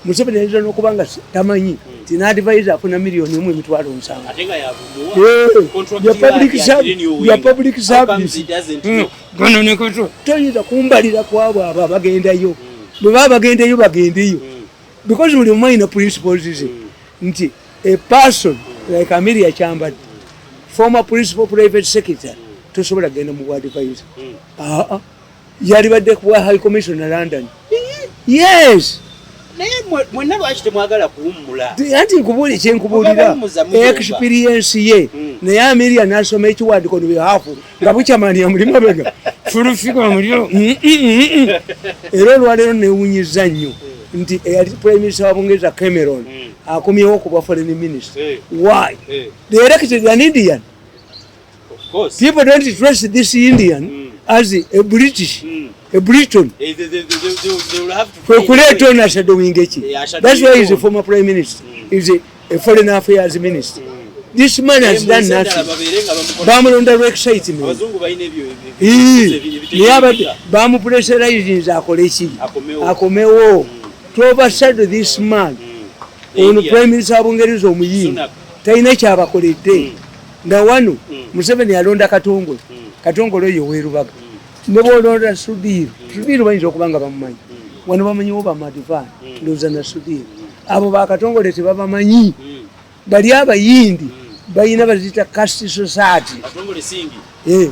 Museveni ayinza n'okuba nga tamanyi ti n'advisor afuna miliyoni 1 emitwalo 70. Ate nga yabumuwa. Contract Ya public yake service, ya public How comes service. he doesn't know? Gano ne kato toyinza kumbalira kwabo abo abagendayo. Bwe baba bagendayo, bagendeyo, because buli omu alina principles ze, nti a person like Amelia Kyambadde, former principal private secretary, tosobola kugenda mu bwadvisor. Aa, yalibadde kuwa high commissioner London, yes. Naye mwenna lwaki temwagala kuwummula? Anti nkubuuli kyenkubuulira, experience ye. Naye Ameria nasoma ekiwandiiko nibehafu nga bukyamani amulimu abega fulufika muliro. Era olwaleero newunyiza nnyo nti eyali prime minister wa Bungereza Cameron akomyewo okuba foreign minister. Why they elected an Indian? Of course. People don't trust this Indian as a British, a Briton. They will have to Kwe find kuleeta a way. ono ashadowing eki. Ashadowing That's why he's a on. former prime minister, is a foreign affairs minister. This man has done Naye mu nsi endala nothing. babeere nga bamukola. Bamulonda lwa excitement. Abazungu balina ebyo Naye abadde bamupressurizinze akole ki? Akomewo. Akomewo to overshadow this man ono, India. Prime minister wa Bungereza omuyindi. Sunak. Talina kyabakoledde. Nga wano Museveni yalonda Katongole. Katongole oyo werubaga ne bwolonda Sudiiru, Sudiiru bayinza okuba nga bamumanyi wano, bamanyiwo bamadivaani ndowooza na Sudiiru. Abo bakatongole tebabamanyi. Bali abayindi balina baziyita caste society. Katongole Singi.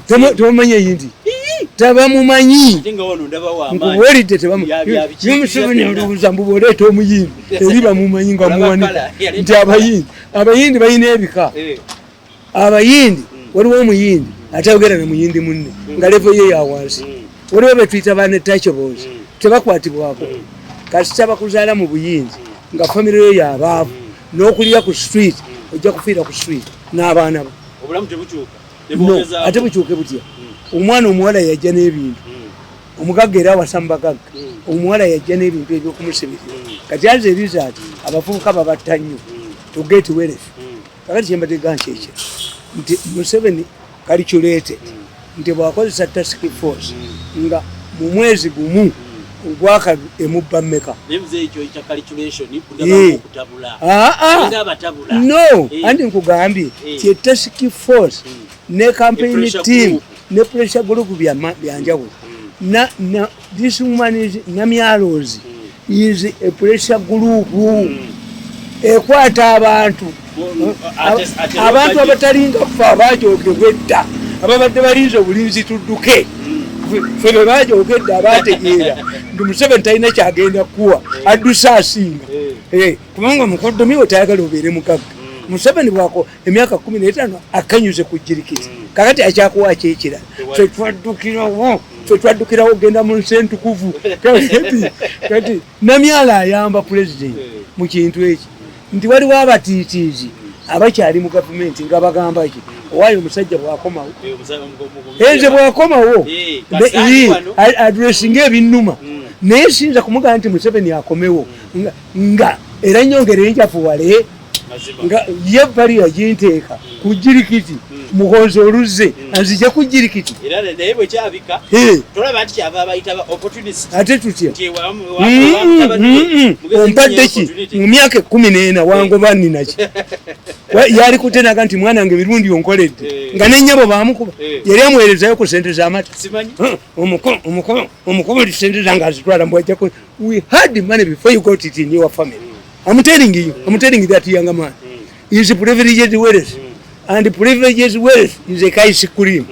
Tebamanyi eyindi, tebamumanyi. Ate nga wano ndabawo amaanyi. Nkubuulidde. Bya Museveni byonna. olowooza mbu bwoleeta omuyindi eri bamumanyi nga Olaba muwanika kala, yaleeta nti abayindi balina ebika. Abayindi, waliwo omuyindi atayogera na muyindi munne nga level ye yawansi. Waliwo betuyita ba untouchables, tebakwatibwako. Kasita bakuzaala mu buyindi nga famire yo yabaavu n'okulira ku street, ojja kufiira ku street n'abaana bo. Obulamu tebukyuka. No. Tebwongezaako. Ate bukyuke butya? Omwana omuwala yajja n'ebintu, omugagga era awasa mu bagagga. Omuwala yajja n'ebintu ebyokumusibirira. Kati aze eriza ati abavubuka babatta nnyo to get wealth. Kakati kyembadde gankyekyo nti Museveni calculated nti bwakozesa task force nga mu mwezi gumu ogwaka emubba mmeka? Naye muzeeyi, kyoyita calculation kundaba okutabula. Nga abatabula. No, anti nkugambye ti task force ne campaign A pressure team group. ne pressure group byanjawulo. Na this woman is Namyalozi is a pressure group ekwata abantu Ate abantu budget. abatalinga ffe abajoogebwa edda, ababadde balinze obulinzi tudduke. Ffe be bajooga edda abategeera nti Museveni talina kyagenda kuwa, adduse asinga. Kubanga mukoddomi we tayagala obeere mugagga. Museveni bwako emyaka 15 akanyuze ku jirikiti, kakati akyakuwa kyekirala. Ffe twaddukirawo okugenda mu nsi entukuvu. Kati Namyala ayamba pulezidenti mu kintu eki nti waliwo abatiitiizi abakyali mu gavumenti nga bagamba ki, owaayo omusajja bwakomawo, enze bwakomawo Kasita wano. Addressinga ebinnuma. Naye siyinza kumugamba nti Museveni akomewo nga era nyongera enjafuwale Mazima. nga ye bali yaginteeka ku jirikiti. Muhoozi oluzze anzije ku jirikiti. Era naye bwe kyabika, tolaba nti kyava abayita ba opportunist? Ate tutya? Nti wa Ompadde ki mu myaka 14? Wangoba ninaki? Yali kutenaga nti mwana wange mirundi onkoledde nga nenyabo bamukuba. Yali amuweerezayo ku sente z'amata. Simanyi. Omukuba sente zange azitwala mbwajjako. We had money before you got it in your family. I'm telling you, I'm telling that young man is privileged wealth, and privileged wealth is a ice cream.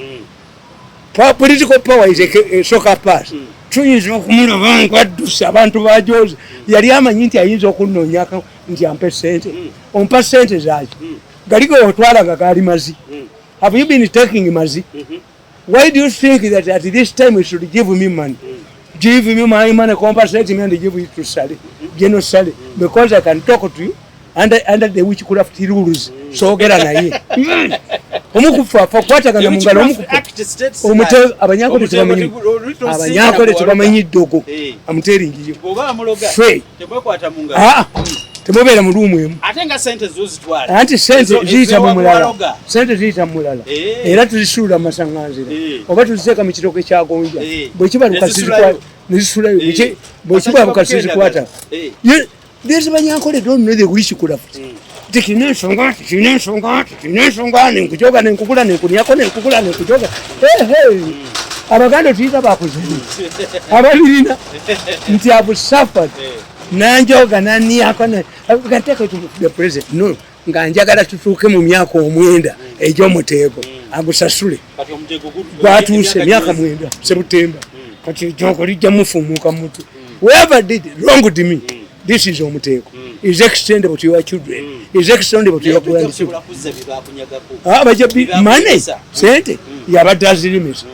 Political power is a soccer pass. Tuyinza okumulaba nkwadduse abantu bajoze. Yali amanyi nti ayinza okunoonyako nti ampe sente. Ompa sente zaki? Galiko otwala nga gaali mazi. Have you been taking mazi? Why do you think that at this time you should give me money? Give me my money, compensate me and give it to Sally, General Sally, because I can talk to you under the witchcraft rules. Soogera naye omukufu afa kwatagana mu ngalo omukufu. Abanyankole tebamanyi, abanyankole tebamanyi ddogo. I'm telling you. Bw'oba amuloga Ffe. temwekwata mu ngalo. Ah, temubeera mu room emu. Ate nga sente zo zitwala. Anti sente ziyita mu mulala. Waloga. Sente ziyita mu mulala. Era tuzisuula mu masaŋŋanzira oba tuziteeka mu kitooke kya gonja. Bwe kibaluka Ne zisulayo. nezisulayo. Bwe kibaluka sizikwata. These banyankole don't know the witchcraft. Tekina ensonga, tekina ensonga, tekina ensonga, nenkujoga, nenkugula, nenkunyako, nenkugula, nenkujoga. Ehe, abaganda tuyita bakuzibu ababirina nti have suffered. Nanjoga naniako gateka to the president, no, nga njagala tutuuke mu myaka 9 egy'omuteego agusasule. Kati omutego Gwatuuse emyaka 9 Sebutemba. Kati ejjogo lijja mufumuuka mutwe. Whoever did wronged me. This is omuteeko. Is extendable to your children. Is extendable to your grandchildren. Bajja money, sente yabadde azirimisa.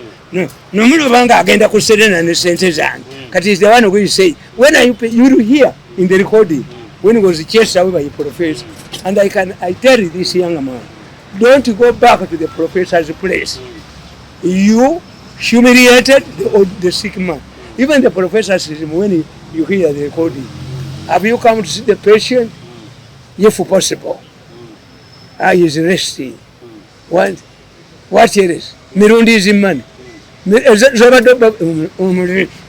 Nomulaba nga agenda ku Serena ne sente zange. Kati is the one who is say when are you pay, you will hear in the recording when he was chased away by the professor. And I tell this young man, don't go back to the professor's place. You humiliated the sick man. Even the professor says, when you hear the recording, have you come to see the patient? If possible. He is resting. What it is? Mirundi is in money.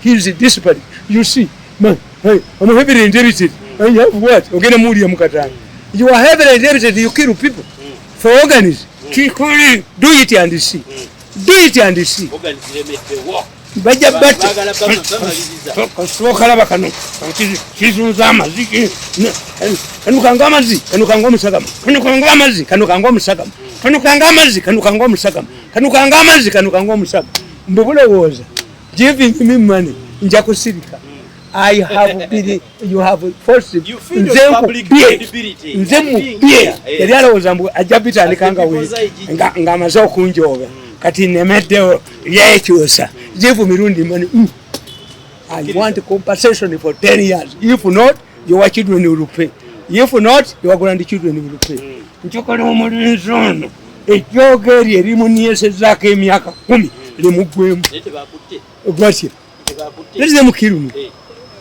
He is desperate. You see, man, I'm heavily indebted. I have what? You are heavily indebted, you kill people. For organs. Do it and see. Do it and see. Bajja batta kasookalaba kano kizunza amazzi kanukanga amazzi kanukanga omusagama kanukanga amazzi kanukanga omusagama kanukanga amazzi kanukanga omusagama kanukanga amazzi kanukanga omusagama. Mbu bulowooza giving me money nja kusirika. I have been, you have forced nze mubye yali alowooza mbu ajja bitandika nga we ng'amaze okunjooga kati nemeddewo yekyusa. Give Mirundi money. I want compensation for 10 years. If not, your children will pay. If not, your grandchildren will pay. Njagala omulenzi ono ejjooga eryo erimuniyesezaako emyaka 10 limuggwemu. Gwatya? Let them kill me.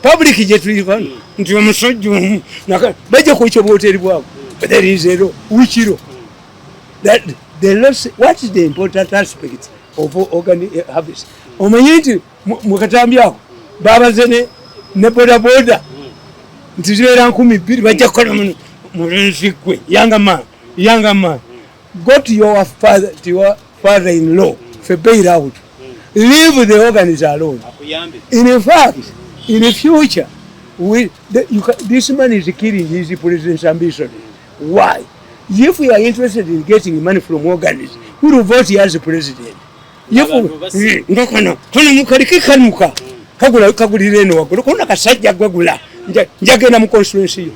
Public gye tuli wano nti omusajja omu bajja kwokya obuwoteeri bwabwe. But there is a law. Which law? That the law, what is the important aspect of organ harvest? Omanyi nti mu katambi ako babaze ne boda boda nti zibeera 2,000 bajja kukola muno mulenzi gwe. Younger man, go to your father, to your father-in-law for bail out. Leave the organs alone. In fact, in the future, this man is killing his president's ambition. Why? If we are interested in getting money from organs, who will vote as president? Kasajja gwagula njagenda mu constituency yo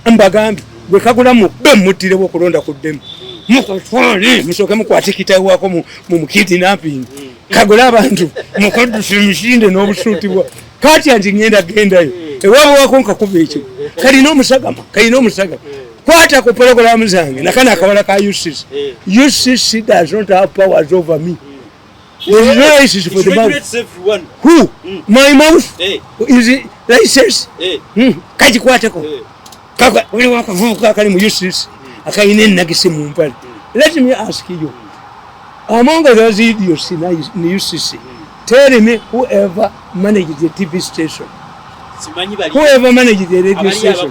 mbagambe gwe kagula mube muttirewo okulonda ku ddemu mukatwale musooke mukwate kitawako mu kidnapping kagula abantu mukadduse emisinde n'obusuuti bwa kati anti ngenda gendayo ewaabwe wako nkakuba ekyo kalina omusagama kwata ku programu zange nakana akawala ka UCC. UCC does not have powers over me. There is no license for the mouth. Who? My mouth? Is it license? Kajikwateko. Kaka wali wakavuka kali mu UCC akayina enagisi mu mpale. Let me ask you. Among those idiots in UCC, tell me whoever managed the TV station. Whoever managed the radio station.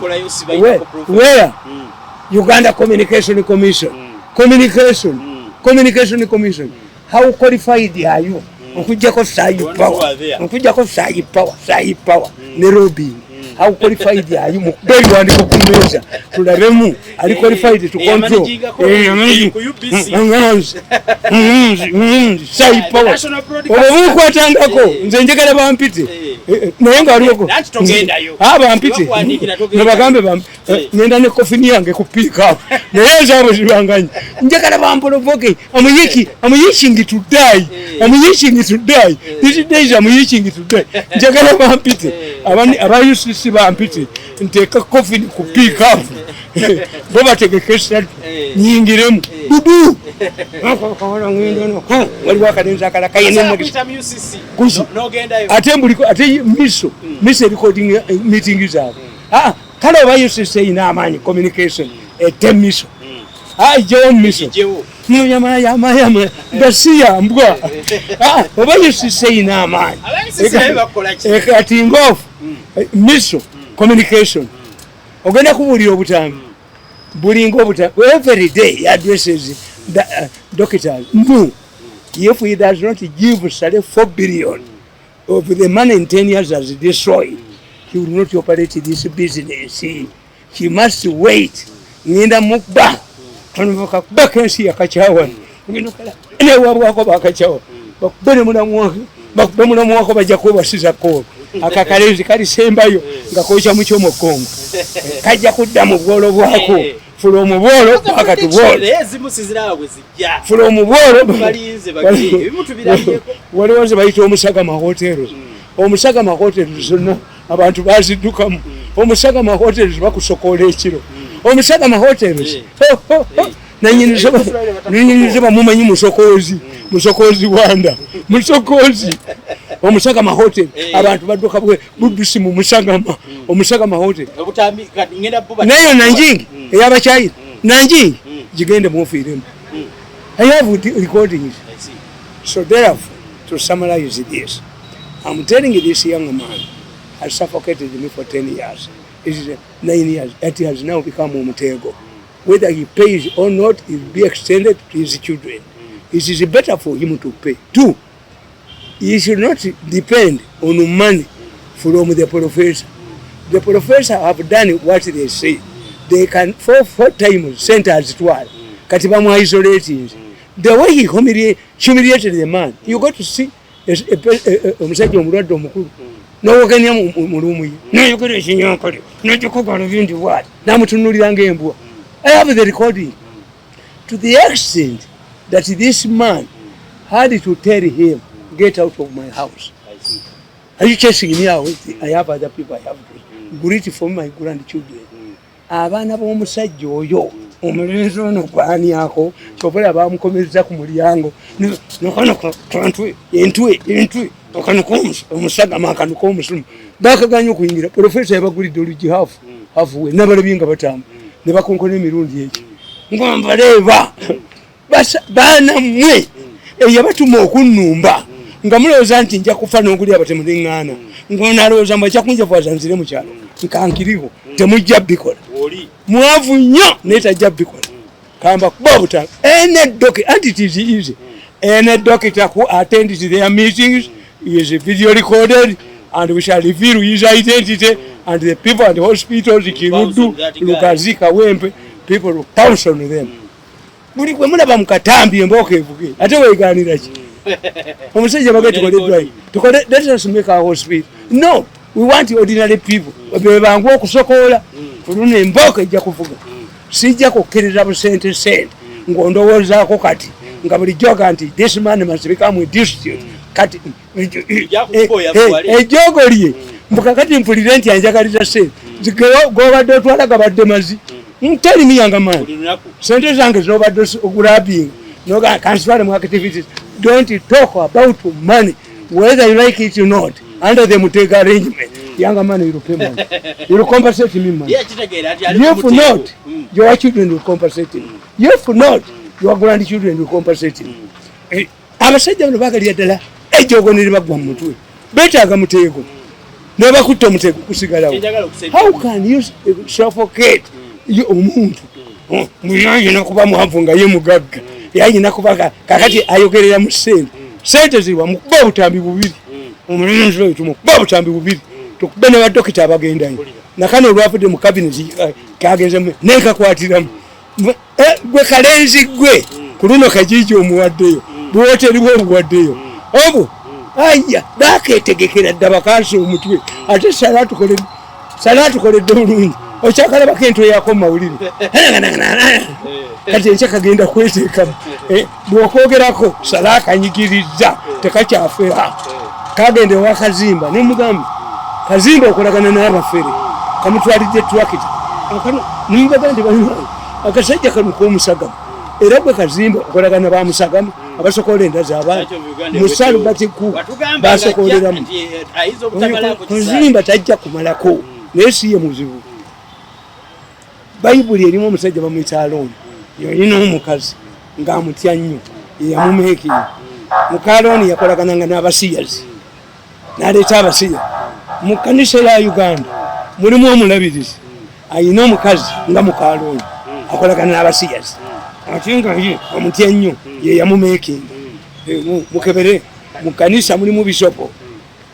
Where? Uganda Communication Commission. Communication Commission. How qualified are you? Okujjako sayi power. Okujjako sayi power, sayi power. Nairobi. How qualified are you? Mukuberi wandiko ku meza. Tulabemu ali qualified to control. Sayi power. Obukwatangako nze njagala bampite. Naye nga aliko. Bampite. Nabagambe ngenda ne coffee yange ku pick up. Naye zaabo zibanganye. Njagala bamprovoke. I'm itching to die. I'm itching to die. These days I'm itching to die. Njagala bampite. Aba UCC bampite. Nteeka coffee ku pick up. Bo bategeka esatu nyingiremu. Dudu. Waliwo akalenzi akalala kayina omukisa. Ate mbuliko ate miso recording meeting zaabwe. Kale oba UCC erina amaanyi communication ete miso. Ijewo miso. Yama gasiya mbwa. Oba UCC erina amaanyi. Kati ngofu miso communication. Ogenda kubuulira obutambi. Bulinga obutambi. Every day he addresses the doctors. No. If he does not give Saleh 4 billion of the money in 10 years has destroyed, he will not operate this business. He must wait. Ngenda mukba. Kanuka bakensi yakachawani. Ngenda kala. Ne wabwako bakachawa. Bakubene mulamu wako. Bakubene mulamu wako bajja kubasiza ko. Akakalezi kalisembayo nga kokya mu kyomo Kongo. Kajja kudda mu bwolo bwako. Fula omubwolo paka tubwolo. Naye ezimu siziraba bwe zijja. Fula omubwolo. Balinze bagire ebimu tubirabyeko. Waliwo ze bayita Omusagama Hotels. Omusagama Hotels zonna abantu baziddukamu. Omusagama Hotels bakusokoola ekiro. Omusagama Hotels. Nanyinizo bamumanyi musokoozi. Musokoozi Wanda. Musokoozi. Omusagama Hotel. Abantu badduka buddusi mu Musagama. Omusagama Hotel. Obutambi kati ngenda buba. Nayo Nanjing ey'Abachina. Nanjing gigende mufiiremu. I have recordings. I see. So therefore, to summarize this, I'm telling you this young man has suffocated me for 10 years. It is 9 years. It has now become Omutego. Whether he pays or not, it will be extended to his children. It is better for him to pay. 2, he should not depend on money from the professor. The professor have done what they say. They can four times sent as twelve. Kati bamu isolating. The way he humiliated the man, you got to see omusajja omulwadde omukulu n'owoganya mu luumu ye n'ayogera ekinyankole n'agikogala bindi bwati n'amutunuulira ng'embwa. I have the recording. To the extent that this man had to tell him, get out of my house. I see. Are you chasing me out? I have other people I have to greet for my grandchildren. Abaana b'omusajja oyo omulenzi ono gwaniako kyobala bamukomeza ku mulyango nakano entwe entwe akanuka omusagama akanuka omusumu bakaganya okuyingira. Profesa yabagulidde oluggi hafu hafu we nabalabye nga batamba ne bakonkona emirundi egi nga mbaleeba baana mmwe eyabatuma okunnumba nga mulowooza nti nja kufa n'oguli abatemuliŋŋaana ng'onalowooza mbu ekyakunjavuwaza nzire mu kyalo nkankiriho temujja bikola. Mwavu nnyo naye tajja bikola. Kamba kuba obutalo. Any doctor, and it is easy. Any doctor who attends their meetings is video recorded and we shall reveal his identity and the people at the hospitals, Kiruddu, Lugazi, Kawempe, people will pounce on them. Buli gwe mulaba mu katambi emboko evuge ate weegaanira ki? Omusajja bagee tukole eddwaliro, tukole, let us make our hospital. No, we want ordinary people be bangu okusokoola. Ku luno emboko ejja kuvuga. Sijja kukkiriza busente sente ng'ondowoozaako kati nga bulijjo aga nti this man must become a district. Kati ejjoogo lye mbu kakati mpulire nti anjagaliza sente gobadde otwala gabadde mazi. Tell me younger man. Sente zange zobadde ogulabinga noga kansitwale mu activities. Don't talk about money whether you like it or not. Under the Mutega arrangement, younger man will pay money. You will compensate me money. If not, your children will compensate him. If not, your grandchildren will compensate him. Abasajja bano bagalira ddala ejjoogo ne libagwa mu mutwe. Beetaaga muteego. Ne bakutta omutego kusigalawo. How can you suffocate omuntu? Yayina kuba mwavu nga ye mugagga. Yayina kuba kakati ayogerera mu ssente. Ssente ziriwa mukuba obutambi bubiri. Omulenzi oyo tumukuba obutambi bubiri. Tukube ne badokita abagendayo. Nakano olwavudde mu cabinet kagenze nekakwatiramu. Gwe kalenzi gwe ku luno kajiiji omuwaddeyo. Buwoteri bwe obuwaddeyo. Obwo aya bakeetegekera dda bakansa omutwe. Ate sala tukoledde bulungi. Okyakalabako entwe yako mu mawulire. Kati enkya kagenda kweteekamu. Bw'okwogerako sala akanyigiriza tekakyafera. Kagenda ewa Kazimba ne mugamba Kazimba okolagana n'abafere kamutwalidde twakita. Nimbaga nti bannange akasajja kano k'omusagama era gwe Kazimba okolagana bamusagama abasokola enda z'abaana musalu batiku basokoleramu. Kazimba tajja kumalako naye si ye muzibu. Bayibuli erimu omusajja bamuyita Alooni yalina omukazi ng'amutya nnyo yeyamumeekera. Muka Alooni yakolagananga n'abasiyazi n'aleeta abasiya. Mu kkanisa ya Uganda mulimu omulabirizi ayina omukazi nga muka Alooni akolagana n'abasiyazi ate nga ye amutya nnyo yeyamumeekinga. Mukebere mu kkanisa mulimu bisopo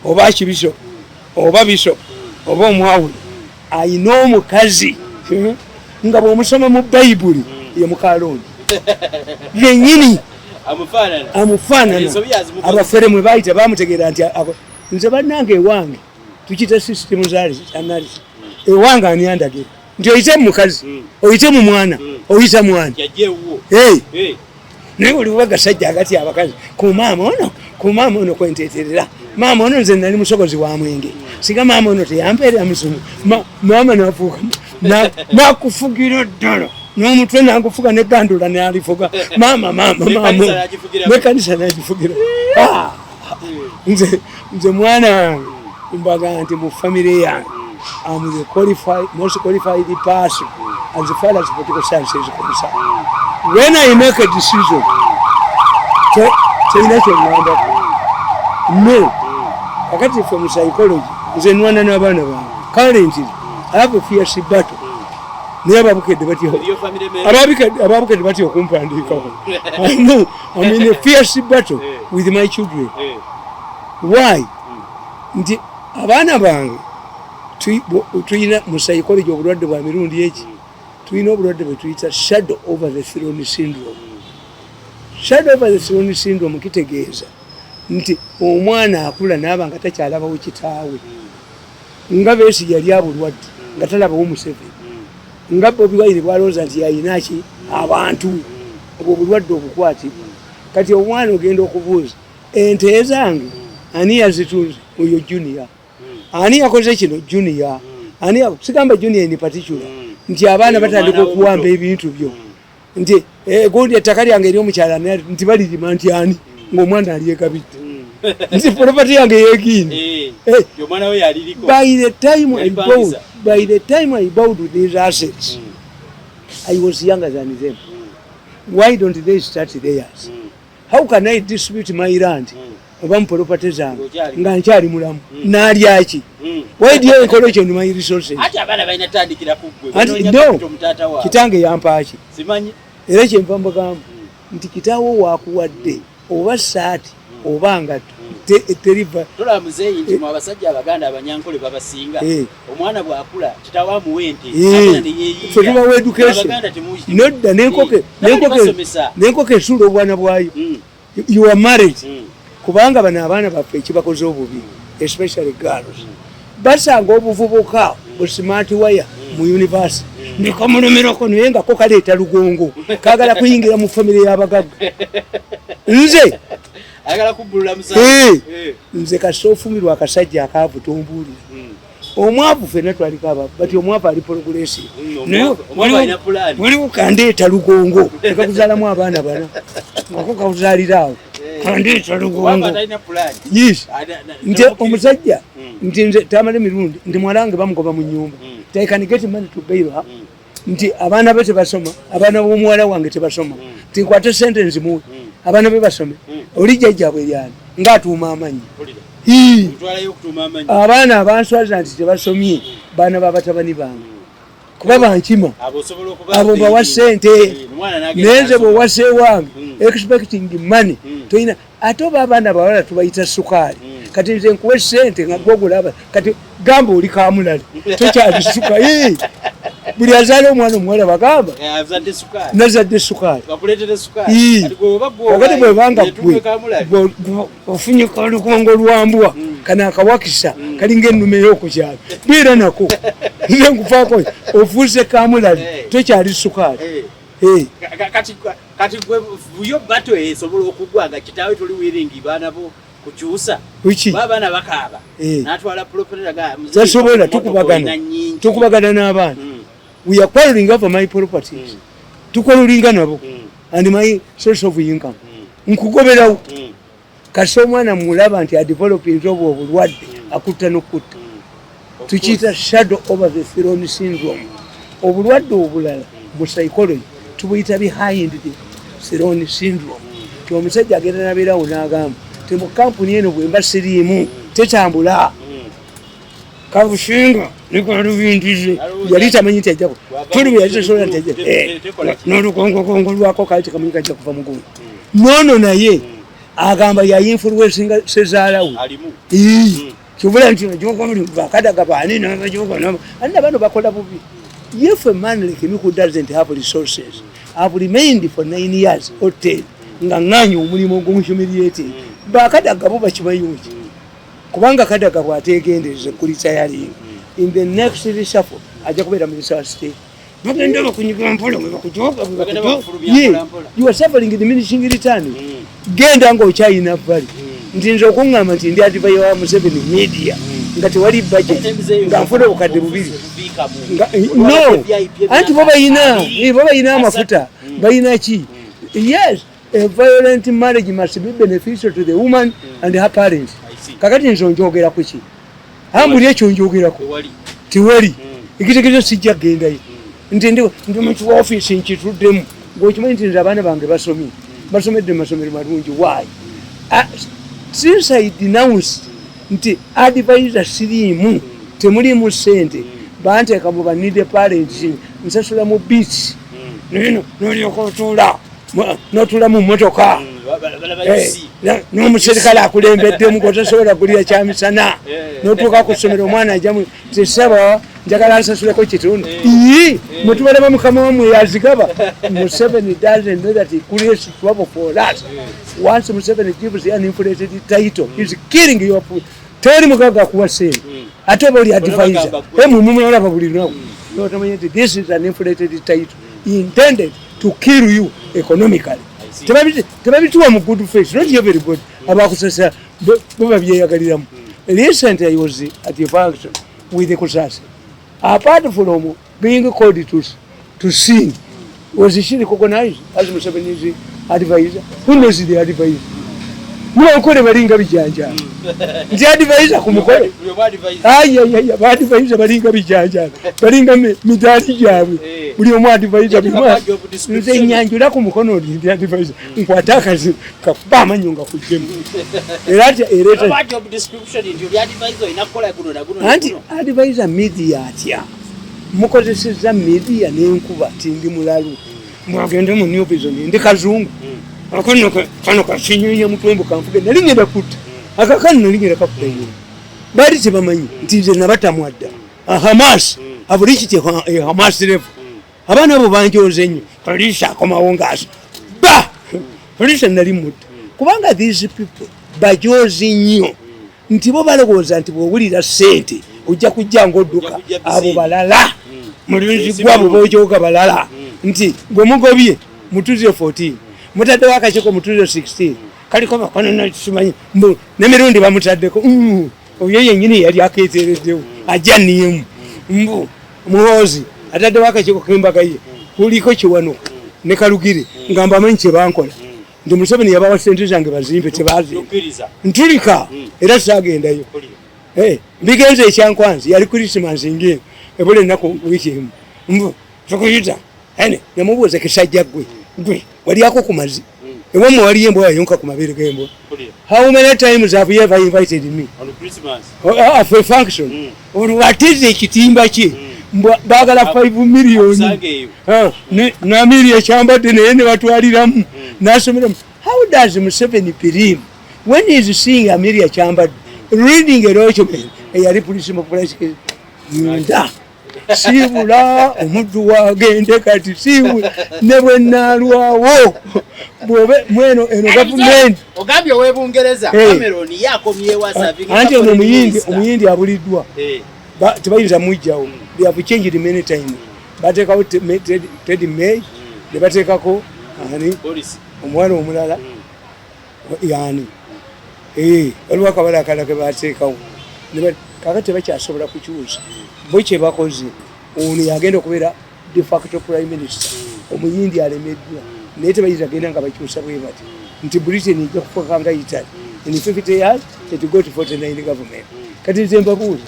oba akibisopo oba bisopo oba omwawule ayina omukazi nga bw'omusoma mu Bayibuli ye muka Alooni yennyini amufaanana. Abafere mwe bayita bamutegeera nti nze bannange ewange Tukiyita system analysis. Ewange ani andagira nti oyite mu mukazi, oyite mu mwana, oyita mwana? Yajja ewuwo. Hey. Eh. Naye oliwo gasajja agati abakazi ku maama ono, ku maama ono kwenteterera, maama ono, nze nali musogozi wa mwenge, singa maama ono teyampeerera musumu. Maama nafuuka nakufugira ddala n'omutwe nagufuga negandula nalifuga maama maama maama. N'ekkanisa n'agifugiramu. N'ekkanisa nagifugira. Ah, nze mwana wange mbaga nti mu famire yange am the most qualified person as far as political science is concerned. When I make a decision, terina kyeŋŋambako no. Kakati ffe mu psychology, nze nwana n'abaana bange. Currently I have a fierce battle, naye ababukedde batya? Eriyo family member. Ababukedde batya okumpandiikako. No, I'm in a fierce battle with my children. Why? Nti abaana bange tuyina mu psychology obulwadde bwa mirundi eki. Tulina obulwadde bwe tuyita shadow over the throne syndrome. Shadow over the throne syndrome kitegeeza nti omwana akula naaba nga takyalabawo kitaawe, nga Besigye yali abulwadde nga talabawo Museveni, nga Bobi Wine bwalowooza nti yayinaki abantu. Obwo obulwadde obukwatibwa. Kati omwana ogenda okubuuza, ente zange ani yazitunze? Oyo Junior. Ani yakoze kino? Junior. Ani sigamba Junior in particular, nti abaana Oyo batandika omwana okuwamba w'omuto. ebintu byo, nti gundi ettaka lyange ery'omukyala nti balirima, nti ani ng'omwana alyegabidde, nti property yange yegiini. Eh. Omwana we yaliriko. By the time I Yalipangisa. bought, by the time I bought these assets, I was younger than them. Why don't they start theirs? How can I distribute my land oba mu property zange Ng'okyali. nga nkyali mulamu? Naalyaki? Why do you encourage on my resources? Ati abaana balina tandikira ku ggwe. Anti Banoonya no. capital mu taata waabwe. Kitange yampaaki? Simanyi. Era kyenva mbagamba nti kitaawo wakuwadde oba saati oba ngatto, teriva. Tolaba muzeeyi nti mu abasajja abaganda abanyankole babasinga. Eh. Omwana bw'akula kitaawe amuwa ente. Eh. Agenda ne yeeyiiya. Ffe tubawa education. Abaganda Nodda n'enkoko Eh. Nabali basomesa. n'enkoko esuula obwana bwayo. You are married. Kubanga bano abaana baffe ekibakoze obubi, especially girls, basanga obuvubuka bu smart wire mu university ndikamulemerako, naye nga ko kaleeta lugongo, kagala kuyingira mu famire y'abagagga. Nze Ayagala kubbulula musango. Eh. Eh. Nze kasita ofumirwa akasajja akaavu, tombuulira. Omwavu fenna twaliko abavu, bati omwavu ali progressive. Naye Omwavu alina pulaani. Waliwo kandeeta lugongo ekakuzaalamu abaana bana ngako kakuzaalira awo, kandeeta Omwavu lugongo. atalina pulaani. Yes. Nti omusajja nti nze tamala emirundi nti muwala wange bamugoba mu nyumba, nti I can get money to bail her, nti abaana be tebasoma, abaana b'omuwala wange tebasoma, nti nkwate sente nzimuwe abaana be basome. Oli jjajjabwe eryani ng'atuuma amannya. Mpulira. Ii. Omutwalayo okutuuma amannya. Abaana abanswaza nti tebasomye baana babatabani bange, kuba bankima. Abo osobola okuba Abo mbawa sente. Eh, omwana n'agenda Naye nze n'asoma. bwowasa ewange expecting money, toyina. Ate oba abaana bawala tubayita sukaali. Kati nze nkuwa sente nga gwogulaba, kati gamba oli kamulali, tokyali suka. Ii. Buli azaala omwana omuwala bagamba Eh, azadde sukaali. nazadde sukaali. Bakuleetere sukaali. Ii. Kati gwe oba gwe Kakati bwebanga yetuume gwe kamulali. ofunye kalukongo lwambwa kano akawakisa kalinga ennume y'okukyalo, beera nako, nze nkufaako, ofuuse kamulali, Eh. tokyali sukaali. Eh. Eh. Kati gwe yo bato esobola okugwa nga kitaawe toli willing baana bo kukyusa. Kuki? Ba abaana bakaaba. Eh. N'atwala property ga muzeeyi, Tasobola. motoka Tukubagana. olina nnyingi. Tukubagana n'abaana. We are quarreling over my properties. Tuquarrelinga nabo and my source of income. Nkugoberawo. Kasi omwana mulaba nti adevelopinze obwo obulwadde, akutta n'okutta. Tukiyita shadow over the throne syndrome. Obulwadde obulala mu psychology tubuyita behind the throne syndrome, ti omusajja agenda nabeerawo n'agamba ti mu kampuni eno bwemba siriimu tetambula. Kabusinga nikalubindize yali tamanyi nti ajja tuli yali tasobola nti ajja n'olukongokongo lwako kali tekamanyi kajja kuva mugundi nono, naye agamba yainfluencinga sezaalawe. Alimu. Kyobula nti bakadaga bani nabajoga ani bano bakola bubi. If a man like me who doesn't have resources have remained for 9 years or 10 nga ŋŋanya omulimu ogumuhumiliating, bakadaga bo bakimanyi ki? Kubanga Kadaga bw'ategendereze kulitayalinga, in the next reshuffle ajja kubeera minister wa state. Bagenda bakunyiga mpola. Bagenda bakufulumya mpola mpola. You are suffering diminishing return. Genda ng'okyayina vali nti nze okuŋŋamba nti ndi advisor wa Museveni media nga tewali budget, nga nfuna 2000. No, anti bo bayina bo bayina amafuta, bayina ki. Yes, a violent marriage must be beneficial to the woman and her parents. I see. Kakati nze onjogera ku ki? Ambuli ekyo njogerako. Tewali. Tewali ekitegezo, sijja kugendayo nti ndi mu ofiisi nkituddemu, ng'okimanyi nti nze abaana bange basomye, basomedde mu masomero malungi. Why? Ah, since I denounced nti advisor siriimu, temulimu sente, banteeka mu ba needy parents, nsasula mu beats nino, nolyoka otuula notuula mu motoka. N'omuserikale akulembeddemu, gwotasobola kulya kyamisana. Notuuka ku ssomero, omwana ajamu tisaba, njagala nsasuleko kitundu. Ii, mwetubalaba mukama wammwe yazigaba. Museveni doesn't know that he creates trouble for us. Once Museveni gives an inflated title, he's killing your food. Teri mugaga akuwa sente, ate oba oli advisor emumumulaba buli lunaku, notamanya nti this is an inflated title intended to kill you economically. Tebabituwa mu good face, not everybody abakusasa bo babyeyagaliramu. Recently I was at a function with Kusasa. Apart from being called to sing, was she recognized as Museveni's advisor? Who knows the advisor? Mubankole balinga bijanjalo nti advisor ku mukolo. Ayayaya, ba advisor balinga bijanjalo, balinga midaali gyabwe. Buli omu advisor. Nze nyanjula ku mukono ndi advisor, nkwate akazi kakuba amannyo nga kujjemu era ati ereeta. Anti advisor media atya mukozeseza media n'enkuba ti ndi mulalu, mwagende mu New Vision, ndi kazungu. Akano kano kasinyonya mutwembu kanfuge, nali ngenda kutta akakano, nali ngenda kakulayira. Baali tebamanyi nti nze nabatamwa dda. Hamas abulikiti Hamas level, abaana abo banjoze nnyo. Poliisi akomawo ngaaso ba poliisi, nali mutta, kubanga these people bajozi nnyo nti bo balowooza nti bw'owulira ssente ojja kujja ngaodduka. Abo balala mulinzi gwabo bojoga balala nti gwe mugobye mutuze 14, mutaddewo akakiiko mutuze 16, kaliko bakono simanyi mbu nemirundi bamutaddeko. Oyo yennyini yali aketereddewo ajja niyemu mbu Muhoozi ataddewo akakiiko k'embaga ye kuliko Kiwanuka ne Kalugire, nga mbamanyi kyebankola nti Museveni yabawa sente zange bazimpe, tebazimpe. Ntulika era saagendayo. Bigenze ekyankwanzi, yali Christmas ngeno ebula ennaku wiiki emu, mbu tukuyita ene nemubuuza, kisajja gwe, gwe walyako ku mazi ewamwe? Waliyo embwa wayonka ku mabeere g'embwa? How many times have you ever invited me for a function? Olwatiza ekitimba kye baagala 5 million namiri ekyambadde naye ne batwaliramu nasomeramu. How does Museveni believe when he is seeing Amelia Kyambadde reading a document eyali police nda siibula omuddu wagende kati siibula ne bwe naalwawo bwobe mweno eno gavumenti. Ogambye ow'ebungereza Cameron ye akomyewo. Anti ono omuyindi, omuyindi abuliddwa, tebayinza mujjawo. They have changed many times. Bateekawo Ted May, ne bateekako ani omuwala omulala yani, waliwo akabala akalala ke bateekawo. Kakati tebakyasobola kukyusa bo kyebakoze. Ono yagenda okubeera de facto prime minister. Omuyindi alemeddwa, naye tebayinza genda nga bakyusa bwe bati nti Britain ejja kufuuka nga Italy in 50 years, it got 49 government. Kati nze mbabuuza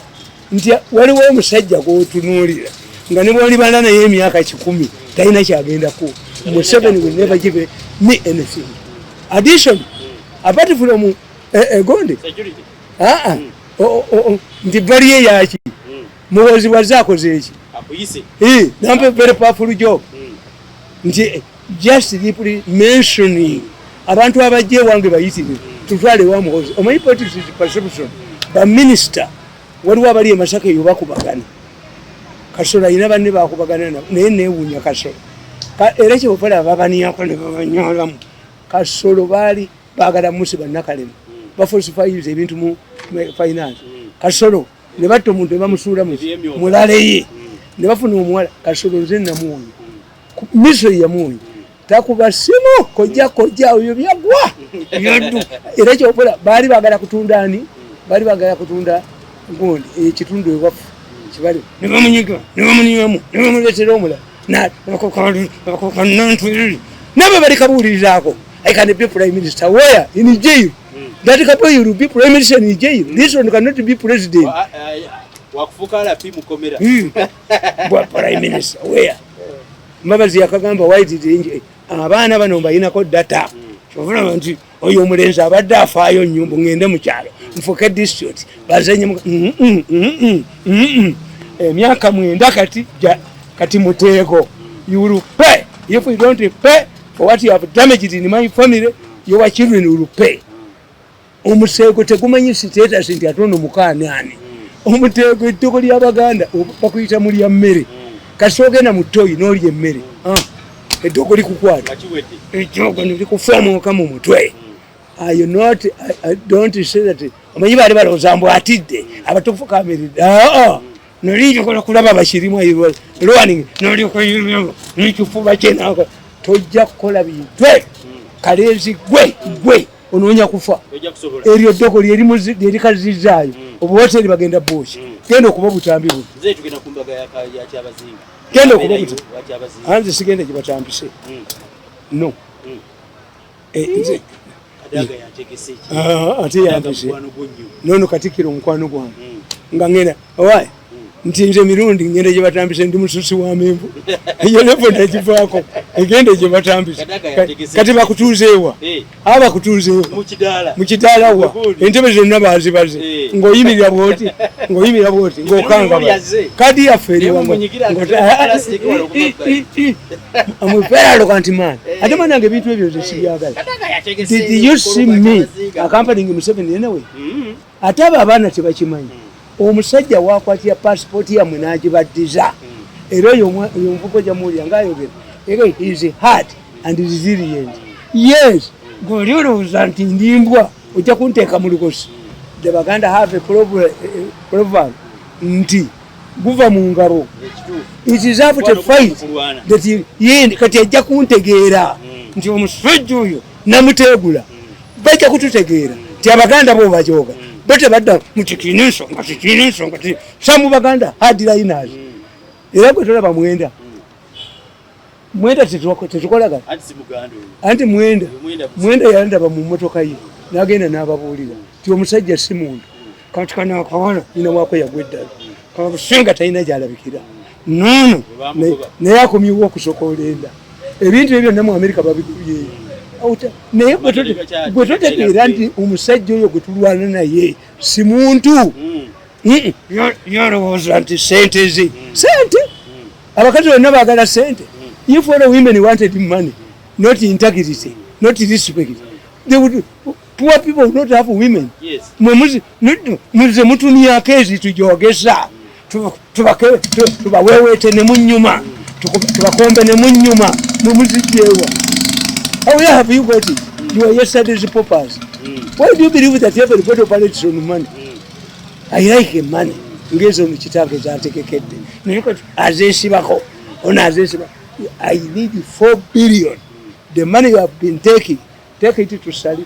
nti waliwo omusajja gwotunuulira nga ne bwolibala naye emyaka 100 talina kyagendako. Museveni will never give me anything addition apart from egonde. Nti baliye yaki Muhoozi bwazze akoze eki? Nampa very powerful job nti just simply mentioning abantu abajja ewange bayitire tutwale ewa Muhoozi. Omanyi politics is perception. Baminisita waliwo abali e Masaka eyo bakubagana. Kasolo alina banne bakubagana nabo, naye newuunya Kasolo era kyebafala babaniako ne babanyolamu. Kasolo baali bagala musi bannakalema bafalsifyinze ebintu mu Finance Kasolo ne batta omuntu ne bamusuula mulale ye ne bafuna omuwala. Kasolo nze namuwonya, miso yamuwonya, takuba simu, kojja kojja oyo byagwa byaddu. Era kyokola baali bagala kutunda ani? Baali bagala kutunda gundi ekitundu ewaffe kibali, ne bamunyiga ne bamunywamu ne bamuleetera omulala nabo bali kabuulirizaako. I can be prime minister where? In jail. That boy will be prime minister in jail. This one cannot be president. Wakufuuka RP mukomera. Bwa prime minister where? Mbabazi yakagamba, why did he, abaana bano mbayinako data. Kyovulaba nti oyo omulenzi abadde afaayo nnyo mbu ŋŋende mu kyalo nfuuke district bazenye emyaka 9 kati kati muteego. You will pay. If you don't pay for what you have damaged in my family, your children will pay. Omuseego tegumanyi status nti ate ono mukaanaani. Omuteego ettoko ly'Abaganda bakuyita mulya mmere. Kasi ogenda mu toyi n'olya emmere, eddogo likukwata, eddogo nelikufuamuka mu mutwe. I not, I don't say that. Omanyi baali balowooza mbu atidde abatuufu kamiridde. Aa, nali njagala kulaba bakirimu lwaning nolyoka nekifuba kyenako. Tojja kukola bintu kalenzi gwe gwe onoonya kufa. Eryo ddoko lyerikazizaayo obuwoteri bagenda bwoki genda okuba obutambi buno. Genda okuba obutambi anze sigenda gyebatambise no. Ate yampise nono Katikiro omukwano gwange nga ngenda owaye nti nze mirundi ngenda gye batambise, ndi mususi wa menvu, eyo levo nagivaako, egenda gye batambise. Kati bakutuuzeewa? Aba bakutuuzeewa mu kidaala wa entebe zonna bazibaze, ng'oyimirira bwoti, ng'oyimirira bwoti, ng'okangaba kadi yaffe eriwamufeeraloka nti maani ate mwanange ebintu ebyo nze sibyagala. Did you see me accompanying Museveni anyway? Ate abo abaana tebakimanyi. Omusajja wakwatira pasipooti yammwe n'agibaddiza, era oyo omuvuko jamuwulira ngaayogera era is hard and resilient. Yes, gweoli olowooza nti ndimbwa ojja kunteeka mu lugosi. The Baganda have a proverb nti guva mu ngabo. It is after fight that ye kati ajja kuntegeera nti omusajja oyo namuteegula. Bajja kututegeera nti Abaganda bo bajoga bo tebadda mutikirina ensonga, tikirina ensonga. Some Baganda hardliners. Era gwe tolaba Mwenda, Mwenda tetukolagana. Anti Mwenda, Mwenda yandaba mu mmotoka ye n'agenda n'ababuulira ti omusajja si muntu. Kati kano akawala nina wako yagwa eddala kabusenga talina gyalabikira nono, naye akomyewo okusokoola enda. Ebintu ebyo byonna mu Amerika babigubyeyo, naye gwe totegeera nti omusajja oyo gwe tulwana naye si muntu. Yalowooza nti sente ze sente, abakazi bonna baagala sente. If all women wanted money, not integrity, not respect, they would, poor people would not have women. Muze mutumyako ezi tujogesa tubawewete ne munyuma, tubakombe ne munyuma, mumuzijjewa. How have you got it? You are yesterday's paupers. Why do you believe that everybody operates on money? I like money ngezo ono kitange zantegekedde, naye kati azesibako ono azesiba. I need 4 billion. The money you have been taking, take it to Saleh.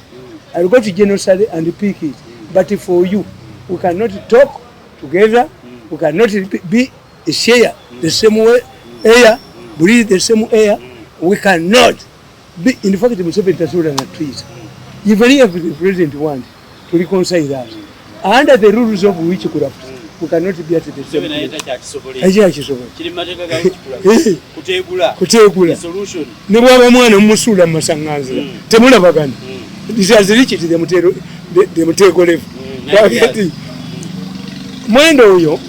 I'll go to General Saleh and pick it. But for you, we cannot talk together, we cannot be share the same way air, breathe the same air. We cannot be. In fact, Museveni tasobola na Twitter. Even if the president wants to reconcile us under the rules of witchcraft, we cannot be at the same place. Ekyo akisobola kuteegula ne bwaba mwana mumusuula mu masaŋŋanzira temulabagana. It has reached the muteego level. Kakati Mwenda oyo,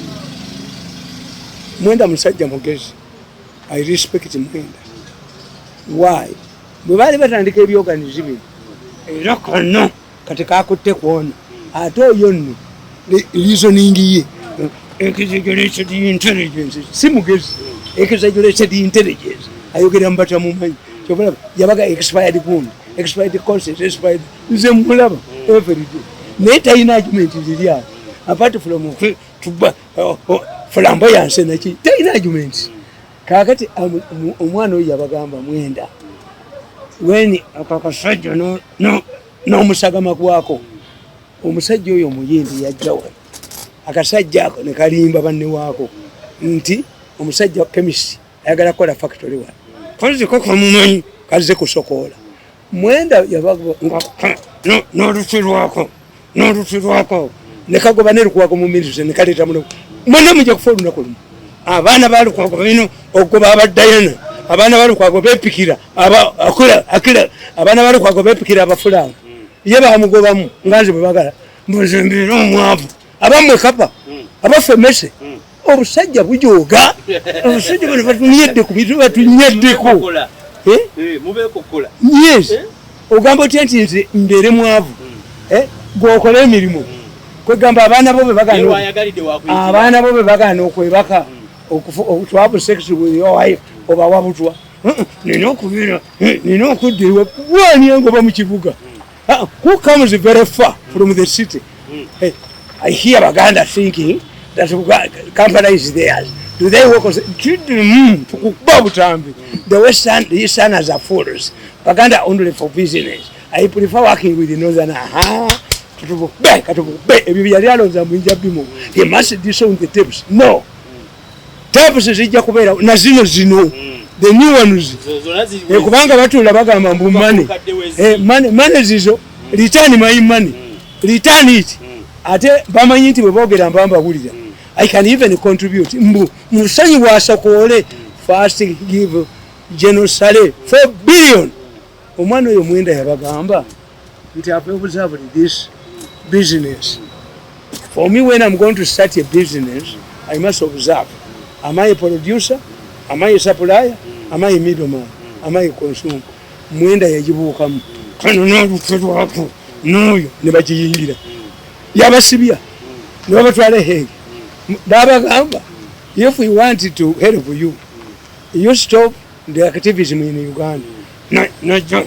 Mwenda musajja mugezi. I respect Mwenda. Why? Bwe baali batandika ebyoganizi bino, era kano kati kakutte kwona ate oyo nno reasoning ye exaggerated intelligence, si mugezi, exaggerated intelligence, ayogera mu batamumanyi. Kyobalaba yabaga expired gundi, expired concept, expired. Nze mulaba everyday. Naye talina argument ziri awo apart from tuba flamboyance naki, talina argument. Kakati omwana oyo yabagamba mwenda weni akakasajja n'omusagama gwako. Omusajja oyo omuyindi yajja wano, akasajja ako ne kalimba banne waako nti omusajja chemist ayagala kukola factory wano, koziko kamumanyi kazze kusokoola mwenda n'oluti lwako nekagoba ne Lukwago mu ministry nekaleeta muno. Mwena mujja kufa olunaku lumu. Abaana ba Lukwago balina okugoba abadayana, abaana ba Lukwago bepikira akira, abaana ba Lukwago bepikira abafulanga ye bamugobamu nga nze bwe bagala mbuze mbeera omwavu. Abammwe kapa abaffe mese obusajja bujoga, obusajja bano batunyeddeko, bintu batunyeddeko. Yes, ogamba otya nti nze mbeere mwavu, gwokola emirimu? Kwegamba abaana bo abaana bo bwe bagaana okwebaka to sex with your wife, obawa butwa. Nina okubeera, nina okudda ewa wani engoba mu kibuga. Who comes very far from the city? I hear Baganda thinking that Kampala is theirs. Do they work? Tukukuba butambi. The Western, the Easterners are fools. Baganda only for business. I prefer working with the Northern. Aha. Katubukube, katubukube. Ebyo byali alowooza muyinja bimu. He must disown the tapes. No. Tapes zijja kubeera na zino zino. The new ones. Kubanga batuula bagamba mbu money. Money, money zizo. Return my money. Return it. Ate bamanyi nti bwe boogera mba mbawulira. I can even contribute. Mbu musanyi bwasokoole first give General Saleh 4 billion. Omwana oyo mwenda yabagamba nti I've observed this business. For me, when I'm going to start a business, I must observe. Am I a producer? Am I a supplier? Am I a middleman? Am I a consumer? Mwenda yagibuukamu. Kano n'olukerwako n'oyo ne bagiyingira. Yabasibya ne babatwala e Hague. Babagamba, if we want to help you, you stop the activism in Uganda. Najja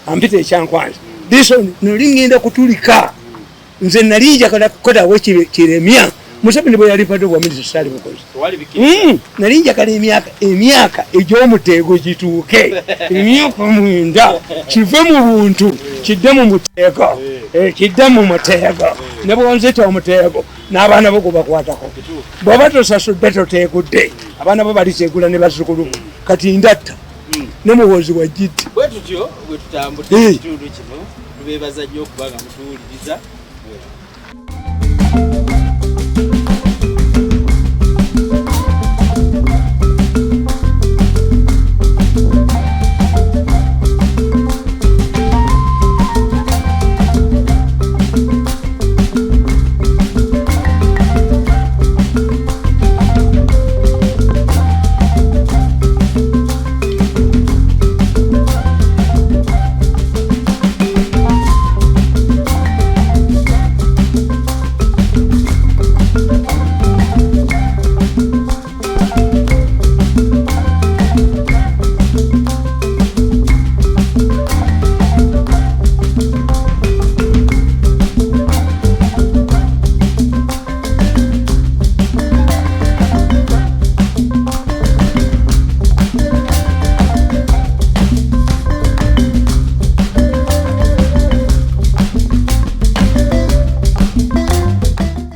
ampita ekyankwanzi. This one nali ngenda kutulika. Nze nali njagala kukolawo kiremya. Museveni bwe yali padde bwa minisita sali bukozi. Nali njagala emyaka egy'omuteego gituuke. Emyaka 9 kive mu buntu kidde mu muteego. Kidde mu muteego. Ne bw'onzita omuteego n'abaana bo gubakwatako. Bw'oba tosasudde toteegudde. Abaana bo balitegula ne bazzukulu bo. Kati ndatta. Ne Muhoozi wajjidde. Bwe tutyo bwe tutambudde ekitundu kino, tubeebaza nnyo okuba nga mutuwuliriza.